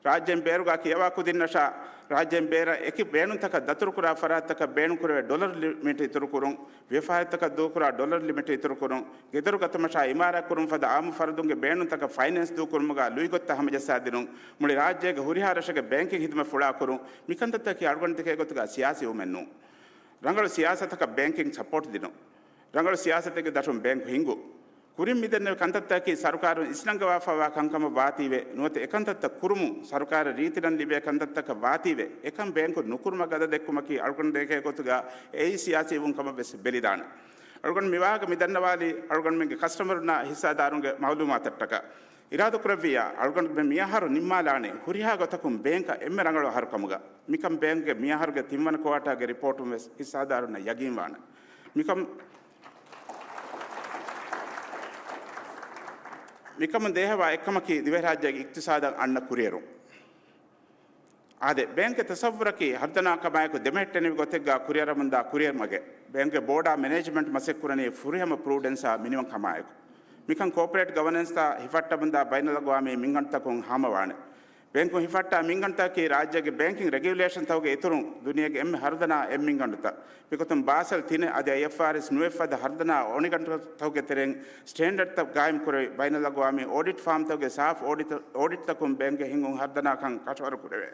ރާއްޖޭން ބޭރުގަ ކިޔަވާ ކުދިންނަށާ، ރާއްޖޭން ބޭރަށް އެކި ބޭނުންތަކަށް ދަތުރުކުރާ ފަރާތްތަކަށް ބޭނުންކުރެވޭ ޑޮލަރު ލިމިޓް އިތުރުކުރުން، ވިޔަފާރިތަކަށް ދޫކުރާ ޑޮލަރު ލިމިޓް އިތުރުކުރުން، ގެދޮރު ގަތުމަށާ އިމާރާތްކުރުން ފަދަ އާއްމު ފަރުދުންގެ ބޭނުންތަކަށް ފައިނޭންސް ދޫކުރުމުގަ ލުއިގޮތްތައް ހަމަޖައްސާދިނުން، މުޅި ރާއްޖޭގެ ހުރިހާ ރަށެއްގެ ބޭންކިން ހިދުމަތް ފުޅާކުރުން، މިކަންތައްތަކީ އަޅުގަނޑު ދެކޭ ގޮތުގަ ސިޔާސީ ވުމެއް ނޫން. ރަނގަޅު ސިޔާސަތަކަށް ބޭންކިން ސަޕޯޓް ދިނުން. ރަނގަޅު ސިޔާސަތެއްގެ ދަށުން ބޭންކު ހިންގުން. ކުރިން މިދެންނެވި ކަންތައްތަކަކީ ސަރުކާރުން އިސްނަންގަވާފައިވާ ކަންކަމަށް ވާތީވެ، ނުވަތަ އެކަންތައްތައް ކުރުމުން ސަރުކާރަށް ރީތި ރަން ލިބޭ ކަންތައްތަކަށް ވާތީވެ، އެކަން ބޭންކުން ނުކުރުމަށް ގަދަ ދެއްކުމަކީ އަޅުގަނޑު ދެކޭ ގޮތުގަ އެއީ ސިޔާސީ ވުން ކަމަށް ވެސް ބެލިދާނެ. އަޅުގަނޑު މިވާހަކަ މިދަންނަވާލީ އަޅުގަނޑުމެންގެ ކަސްޓަމަރުންނާ ހިއްސާދާރުންގެ މައުލޫމާތަށްޓަކާ. އިރާދަކުރެއްވިއްޔާ، އަޅުގަނޑުމެން މިއަހަރު ނިންމާލާނީ ހުރިހާ ގޮތަކުން ބޭންކަށް އެންމެ ރަނގަޅު އަހަރު ކަމުގަ. މިކަން ބޭންކްގެ މިއަހަރުގެ ތިންވަނަ ކުއާޓާގެ ރިޕޯޓުން ވެސް ހިއްސާދާރުންނަށް ޔަގީންވާނެ. މިކަން، މިކަމުން ދޭހަވާ އެއްކަމަކީ ދިވެހިރާއްޖޭގެ އިޤްތިޞާދަށް އަންނަ ކުރިއެރުން. އާދެ، ބޭންކްގެ ތަޞައްވުރަކީ ހަރުދަނާ ކަމާއެކު ދެމެހެއްޓެނިވި ގޮތެއްގަ ކުރިއަރަމުންދާ ކުރިއެރުމެއް. ބޭންކްގެ ބޯޑާ މެނޭޖްމަންޓް މަސައްކަތް ކުރަނީ ފުރިހަމަ ޕްރޫޑެންސާ މިނިވަން ކަމާއެކު. މިކަން ކޯޕަރޭޓް ގަވަނެންސްތާ ހިފައްޓަމުންދާ ބައިނަލްއަގްވާމީ މިންގަނޑުތަކުން ހާމަވާނެ. ބޭންކުން ހިފައްޓާ މިންގަނޑުތަކަކީ ރާއްޖޭގެ ބޭންކިން ރެގިއުލޭޝަންތަކުގެ އިތުރުން ދުނިޔޭގެ އެންމެ ހަރުދަނާ އެއް މިންގަނޑުތައް. މިގޮތުން ބާސެލް ތިނެއް އަދި އައިއެފްއާރްއެސް ނުވައެއްފަދަ ހަރުދަނާ އޮނިގަނޑުތަކުގެ ތެރެއިން ސްޓޭންޑަޑްތައް ގާއިމްކުރެވި، ބައިނަލްއަގްވާމީ އޯޑިޓް ފާމްތަކުގެ ސާފް އޯޑިޓް، އޯޑިޓްތަކުން ބޭންކްގެ ހިންގުން ހަރުދަނާކަން ކަށަވަރު ކުރެވޭ.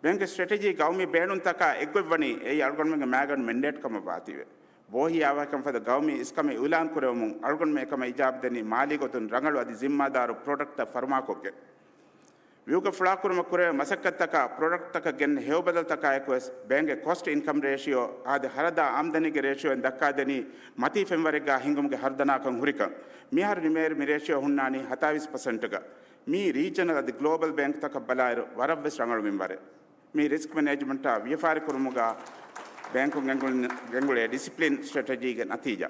ބޭންކްގެ ސްޓްރެޓެޖީ ގައުމީ ބޭނުންތަކާ އެއްގޮތްވަނީ އެއީ އަޅުގަނޑުމެންގެ މައިގަނޑު މެންޑޭޓް ކަމަށް ވާތީވެ. ބޯހިޔާވަހިކަން ފަދަ ގައުމީ އިސްކަމެއް އިއުލާން ކުރެވުމުން އަޅުގަނޑުމެން އެކަމަށް އިޖާބަ ދެނީ މާލީ ގޮތުން ރަނގަޅު އަދި ޒިންމާދާރު ޕްރޮޑަކްޓްތައް ފަރުމާކޮށްގެން. ވިއުގަ ފުޅާކުރުމަށް ކުރެވޭ މަސައްކަތްތަކާ ޕްރޮޑަކްޓްތަކަށް ގެންނަ ހެޔޮބަދަލުތަކާއެކުވެސް ބޭންކްގެ ކޮސްޓް އިންކަމް ރޭޝިއޯ އާދެ ހަރަދާ އާމްދަނީގެ ރޭޝިއޯއިން ދައްކާދެނީ މަތީ ފެންވަރެއްގާ ހިންގުމުގެ ހަރުދަނާކަން ހުރިކަން. މިއަހަރު ނިމޭއިރު މި ރޭޝިއޯ ހުންނާނީ ހަތާވީސް ޕަސެންޓްގަ. މީ ރީޖަނަލް އަދި ގްލޯބަލް ބޭންކްތަކަށް ބަލާއިރު ވަރަށްވެސް ރަނގަޅު މިންވަރެއް. މީ ރިސްކް މެނޭޖްމަންޓާ ވިޔަފާރިކުރުމުގަ ބޭންކުން ގެންގުޅެ-، ގެންގުޅޭ ޑިސިޕްލިން ސްޓްރެޓެޖީގެ ނަތީޖާ.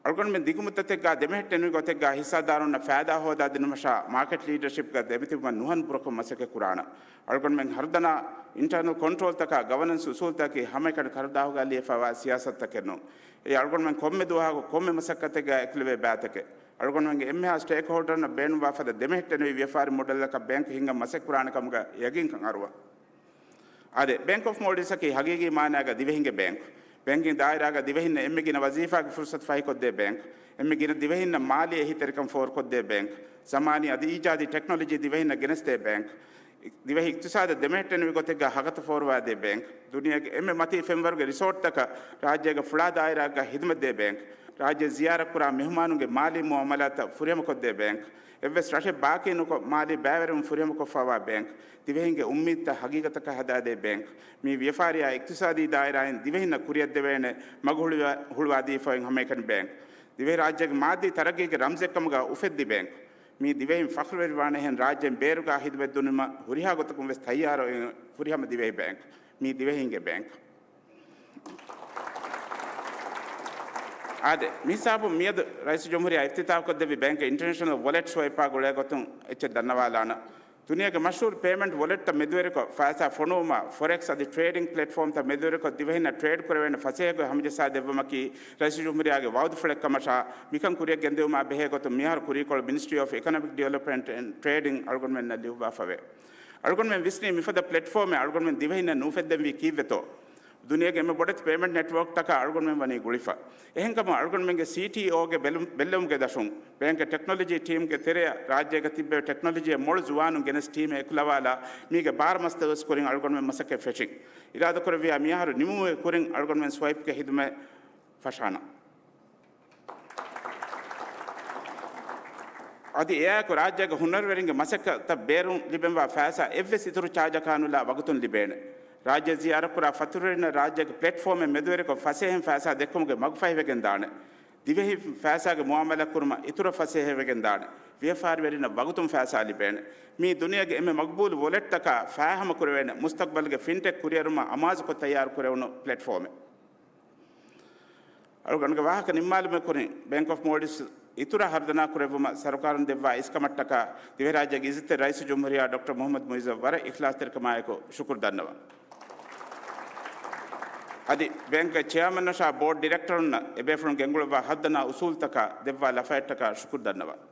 އަޅުގަނޑުމެން ދިގު މުއްދަތެއްގަ ދެމެހެއްޓެނިވި ގޮތެއްގަ ހިއްސާދާރުންނަށް ފައިދާ ހޯދާދިނުމަށާ މާކެޓް ލީޑަރޝިޕްގަ ދެމިތިބުމަށް ނުހަން ބުރަކޮށް މަސައްކަތް ކުރާނަން. އަޅުގަނޑުމެން ހަރުދަނާ އިންޓަރނަލް ކޮންޓްރޯލްތަކާ ގަވަނަންސް އުސޫލްތަކަކީ ހަމައެކަނި ކަރުދާހުގަ ލިޔެފައިވާ ސިޔާސަތުތަކެއް ނޫން. އެއީ އަޅުގަނޑުމެން ކޮންމެ ދުވަހަކު ކޮންމެ މަސައްކަތެއްގަ އެކުލެވޭ ބައިތަކެއް. އަޅުގަނޑުމެންގެ އެންމެހާ ސްޓޭކްހޯލްޑަރުންނަށް ބޭނުންވާ ފަދަ ދެމެހެއްޓެނިވި ވިޔަފާރި މޮޑެލްއަކަށް ބޭންކް ހިންގަން މަސައްކަތް ކުރާނެ ކަމުގަ ޔަގީންކަން އަރުވަން. އާދެ، ބޭންކް އޮފް މޯލްޑިވްސްއަކީ ހަގީގީ މާނާގަ ދިވެހިންގެ ބޭންކް. ބޭންކިން ދާއިރާގަ ދިވެހިންނަށް އެންމެ ގިނަ ވަޒީފާގެ ފުރުސަތު ފަހިކޮށްދޭ ބޭންކް. އެންމެ ގިނަ ދިވެހިންނަށް މާލީ އެހީތެރިކަން ފޯރުކޮށްދޭ ބޭންކް. ޒަމާނީ އަދި އީޖާދީ ޓެކްނޮލޮޖީ ދިވެހިންނަށް ގެނެސްދޭ ބޭންކް. ދިވެހި އިޤްތިޞާދަށް ދެމެހެއްޓެނިވި ގޮތެއްގަ ހަގަތައް ފޯރުވާދޭ ބޭންކް. ދުނިޔޭގެ އެންމެ މަތީ ފެންވަރުގެ ރިސޯޓްތަކަށް ރާއްޖޭގެ ފުޅާ ދާއިރާއެއްގަ ހިދުމަތްދޭ ބޭންކް. ރާއްޖެ ޒިޔާރަތްކުރާ މެހުމާނުންގެ މާލީ މުއާމަލާތްތައް ފުރިހަމަކޮށްދޭ ބޭންކް. އެއްވެސް ރަށެއް ބާކީ ނުކޮށް، މާލީ ބައިވެރިވުން ފުރިހަމަކޮށްފައިވާ ބޭންކް. ދިވެހިންގެ އުއްމީދުތައް ހަގީގަތަކަށް ހަދާދޭ ބޭންކް. މި ވިޔަފާރިއާ އިޤްތިޞާދީ ދާއިރާއިން ދިވެހިންނަށް ކުރިއަށްދެވޭނެ މަގު ހުޅުވާ-، ހުޅުވާދީފައި އޮތް ހަމައެކަނި ބޭންކް. ދިވެހިރާއްޖޭގެ މާއްދީ ތަރައްގީގެ ރަމްޒެއްކަމުގަ އުފެއްދި ބޭންކް. މީ ދިވެހިން ފަޚްރުވެރިވާނެހެން ރާއްޖޭން ބޭރުގަ ހިދުމަތް ދިނުމަށް ހުރިހާ ގޮތަކުން ވެސް ތައްޔާރު ފުރިހަމަ ދިވެހި ބޭންކް. މީ ދިވެހިންގެ ބޭންކް. އާދެ، މިހިސާބުން މިއަދު ރައީސުލްޖުމްހޫރިއްޔާ އިފްތިތާޙުކޮށްދެއްވި ބޭންކްގެ އިންޓަރނޭޝަނަލް ވޮލެޓް ސްވައިޕާ ގުޅޭ ގޮތުން އެއްޗެއް ދަންނަވާލާނަން. ދުނިޔޭގެ މަޝްހޫރު ޕޭމެންޓް ވޮލެޓްތައް މެދުވެރިކޮށް، ފައިސާ ފޮނުވުމާ، ފޮރެކްސް އަދި ޓްރޭޑިން ޕްލެޓްފޯމްތައް މެދުވެރިކޮށް، ދިވެހިންނަށް ޓްރޭޑް ކުރެވޭނެ ފަސޭހަގޮތް ހަމަޖައްސާ ދެއްވުމަކީ ރައީސުލްޖުމްހޫރިއްޔާގެ ވައުދުފުޅެއްކަމަށާ، މިކަން ކުރިއަށް ގެންދިއުމާ ބެހޭ ގޮތުން މިހާރު ކުރީކޮޅު މިނިސްޓްރީ އޮފް އިކޮނޮމިކް ޑިވެލޮޕްމަންޓް އެންޑް ޓްރޭޑިން އަޅުގަނޑުމެންނަށް ލިޔުއްވާފަވޭ. އަޅުގަނޑުމެން ވިސްނީ މިފަދަ ޕްލެޓްފޯމެއް އަޅުގަނޑުމެން ދިވެހިންނަށް ނޫފެއްދެންވީ ކީއްވެތޯ؟ ދުނިޔޭގެ އެންމެ ބޮޑެތި ޕޭމެންޓް ނެޓްވޯކްތަކާ އަޅުގަނޑުމެން ވަނީ ގުޅިފަ. އެހެންކަމުން އަޅުގަނޑުމެންގެ ސީޓީއޯގެ ބެލު-، ބެއްލެވުމުގެ ދަށުން ބޭންކްގެ ޓެކްނޮލޮޖީ ޓީމްގެ ތެރެއަށް ރާއްޖޭގަ ތިއްބެވި ޓެކްނޮލޮޖީއެއް މޮޅު ޒުވާނުން ގެނެސް ޓީމެއް އެކުލަވާލާ މީގެ ބާރަ މަސް ދުވަސް ކުރިން އަޅުގަނޑުމެން މަސައްކަތް ފެށިން. އިރާދަކުރެއްވިޔާ މިއަހަރު ނިމުމުގެ ކުރިން އަޅުގަނޑުމެން ސްވައިޕްގެ ހިދުމަތް ފަށާނަން. އަދި އެއާއެކު ރާއްޖޭގެ ހުނަރުވެރިންގެ މަސައްކަތަށް ބޭރުން ލިބެންވާ ފައިސާ އެއްވެސް އިތުރު ޗާޖަކާ ނުލާ ވަގުތުން ލިބޭނެ. ރާއްޖެ ޒިޔާރަތްކުރާ ފަތުރުވެރިންނަށް ރާއްޖޭގެ ޕްލެޓްފޯމެއް މެދުވެރިކޮށް ފަސޭހައިން ފައިސާ ދެއްކުމުގެ މަގުފަހިވެގެން ދާނެ. ދިވެހި ފައިސާގެ މުއާމަލާ ކުރުމަށް އިތުރަށް ފަސޭހަވެގެން ދާނެ. ވިޔަފާރިވެރިންނަށް ވަގުތުން ފައިސާ ލިބޭނެ. މީ ދުނިޔޭގެ އެންމެ މަގުބޫލު ވޮލެޓްތަކާ ފާހަމަ ކުރެވޭނެ މުސްތަގްބަލްގެ ފިންޓެކް ކުރިއެރުމަށް އަމާޒުކޮށް ތައްޔާރު ކުރެވުނު ޕްލެޓްފޯމެއް. އަޅުގަނޑުގެ ވާހަކަ ނިންމާލުމުގެ ކުރިން، ބޭންކް އޮފް މޯލްޑިވްސް އިތުރަށް ހަރުދަނާ ކުރެއްވުމަށް ސަރުކާރުން ދެއްވާ އިސްކަމަށްޓަކާ، ދިވެހިރާއްޖޭގެ އިއްޒަތްތެރި ރައީސުލްޖުމްހޫރިއްޔާ ޑޮކްޓަރ މުޙައްމަދު މުޢިއްޒަށް ވަރަށް އިޚްލާޞްތެރިކަމާއެކު ޝުކުރު ދަންނަވަން. އަދި ބޭންކްގެ ޗެއާމަންއަށާ ބޯޑް ޑިރެކްޓަރުންނަށް އެބޭފުޅުން ގެންގުޅެއްވާ ހަރުދަނާ އުސޫލްތަކާ ދެއްވާ ލަފައެއްޓަކާ ޝުކުރު ދަންނަވަން.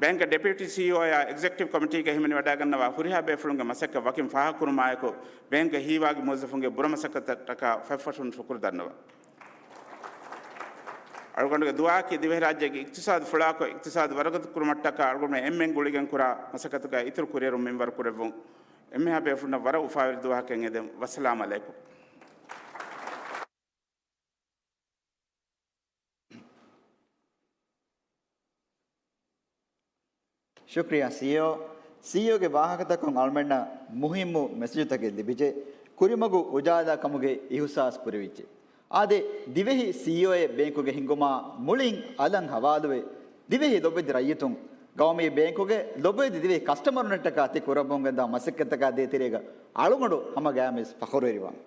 ބޭންކްގެ ޑެޕިއުޓީ ސީއީއޯއާ އެގްޒެކެޓިވް ކޮމިޓީގަ ހިމެނިވަޑައިގަންނަވާ ހުރިހާ ބޭފުޅުންގެ މަސައްކަތް ވަކިން ފާހަގަކުރުމާއެކު، ބޭންކްގެ ހީވާގި މުވައްޒަފުންގެ ބުރަ މަސައްކަތަށްޓަކާ ފަތްފަށުން ޝުކުރު ދަންނަވަން. އަޅުގަނޑުގެ ދުޢާއަކީ ދިވެހިރާއްޖޭގެ އިޤްތިޞާދު ފުޅާކޮށް، އިޤްތިޞާދު ވަރަގަތުކުރުމަށްޓަކާ އަޅުގަނޑުމެން އެންމެން ގުޅިގެން ކުރާ މަސައްކަތުގައި އިތުރު ކުރިއެރުން މިންވަރު ކުރެއްވުން. އެންމެހާ ބޭފުޅުންނަށް ވަރަށް އުފާވެރި ދުވަހަކަށް އެދެން. ވައްސަލާމް ޢަލައިކުމް. ޝުކްރިޔާ ސީއީއޯ. ސީއީއޯގެ ވާހަކަތަކުން އަޅުމެންނަށް މުހިއްމު މެސެޖުތަކެއް ލިބިއްޖެ. ކުރިމަގު އުޖާލާ ކަމުގެ އިހުސާސް ކުރެވިއްޖެ. އާދެ، ދިވެހި ސީއީއޯއެއް ބޭންކުގެ ހިންގުމާ މުޅިން އަލަށް ހަވާލުވެ، ދިވެހި ލޮބުވެތި ރައްޔިތުން، ގައުމީ ބޭންކުގެ ލޮބުވެތި ދިވެހި ކަސްޓަމަރުންނަށްޓަކާ ތި ކުރައްވަމުން ގެންދާ މަސައްކަތްތަކާ ދޭތެރޭގަ އަޅުގަނޑު ހަމަ ގައިމުވެސް ފަޚުރުވެރިވާން.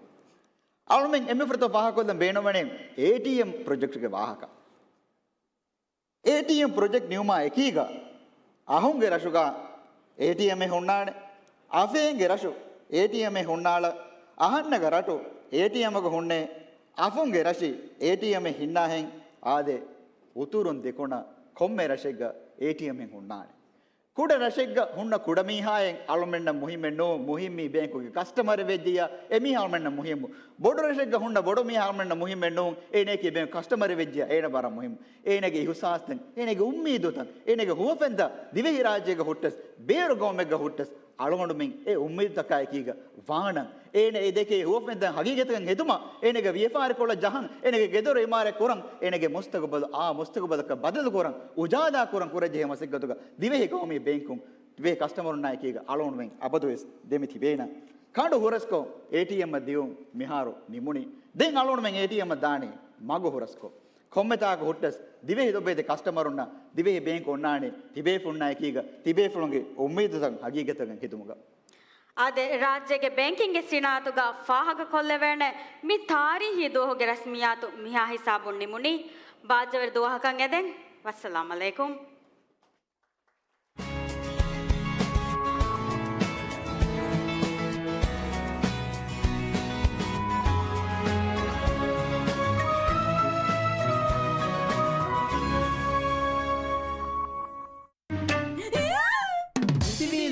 އަޅުމެން އެންމެ ފުރަތަމަ ފާހަގަކޮށްލަން ބޭނުންވަނީ އޭޓީއެމް ޕްރޮޖެކްޓްގެ ވާހަކަ. އޭޓީއެމް ޕްރޮޖެކްޓް ނިމުމާ އެކީގަ، އަހުންގެ ރަށުގަ އޭޓީއެމްއެއް ހުންނާނެ، އަފައިންގެ ރަށު އޭޓީއެމްއެއް ހުންނާނެ، އަހަންނަގަ ރަށު އޭޓީއެމްއަކަށް ހުންނޭ، އަފުންގެ ރަށި އޭޓީއެމްއެއް ހިންނާހެން. އާދެ، އުތުރުން ދެކުނަށް ކޮންމެ ރަށެއްގަ އޭޓީއެމްއެއް ހުންނާނެ. ކުޑަ ރަށެއްގަ ހުންނަ ކުޑަމީހާއެއް އަޅުމެންނަށް މުހިއްމެއް ނޫން، މުހިއްމީ ބޭންކުގެ ކަސްޓަމަރެއް ވެއްޖިއްޔާ އެމީހާ އަޅުމެންނަށް މުހިއްމު. ބޮޑު ރަށެއްގަ ހުންނަ ބޮޑު މީހާ އަޅުމެންނަށް މުހިއްމެއް ނޫން، އޭނައަކީ ބޭންކު ކަސްޓަމަރެއް ވެއްޖިއްޔާ އޭނަ ވަރަށް މުހިއްމު. އޭނަގެ އިހުސާސްތައް، އޭނަގެ އުއްމީދުތައް، އޭނަގެ ހުވަފެންތައް ދިވެހިރާއްޖޭގަ ހުއްޓަސް، ބޭރު ގައުމެއްގަ ހުއްޓަސް، އަޅުގަނޑުމެން އެ އުއްމީދުތަކާ އެކީގަ ވާނަން. އޭނަ އެ ދެކޭ ހުވަފެންތައް ހަގީގަތަކަށް ހެދުމަށް، އޭނަގެ ވިޔަފާރިކޮޅަށް ޖަހަން، އޭނަގެ ގެދޮރު އިމާރާތް ކުރަން، އޭނަގެ މުސްތަގުބަލު އާ މުސްތަގުބަލަކަށް ބަދަލުކުރަން، އުޖާލާކުރަން ކުރަންޖެހޭ މަސައްކަތުގަ ދިވެހި ގައުމީ ބޭންކުން ދިވެހި ކަސްޓަމަރުންނާ އެކީގަ އަޅުގަނޑުމެން އަބަދުވެސް ދެމި ތިބޭނަން. ކަނޑު ހުރަސްކޮށް އޭޓީއެމްއަށް ދިއުން މިހާރު ނިމުނީ. ދެން އަޅުގަނޑުމެން އޭޓީއެމްއަށް ދާނީ މަގު ހުރަސްކޮށް. ކޮންމެތާކަށް ހުއްޓަސް ދިވެހި ލޮބުވެތި ކަސްޓަމަރުންނަށް ދިވެހި ބޭންކު އޮންނާނީ ތިބޭފުޅުންނާ އެކީގަ ތިބޭފުޅުންގެ އުއްމީދުތައް ހަގީގަތަކަށް ހެދުމުގަ. އާދެ، ރާއްޖޭގެ ބޭންކިންގެ ސިނާއަތުގަ ފާހަގަކޮށްލެވޭނެ މި ތާރީހީ ދުވަހުގެ ރަސްމިއްޔާތު މިހާ ހިސާބުން ނިމުނީ. ބާއްޖަވެރި ދުވަހަކަށް އެދެން. ވައްސަލާމް އަލައިކުމް.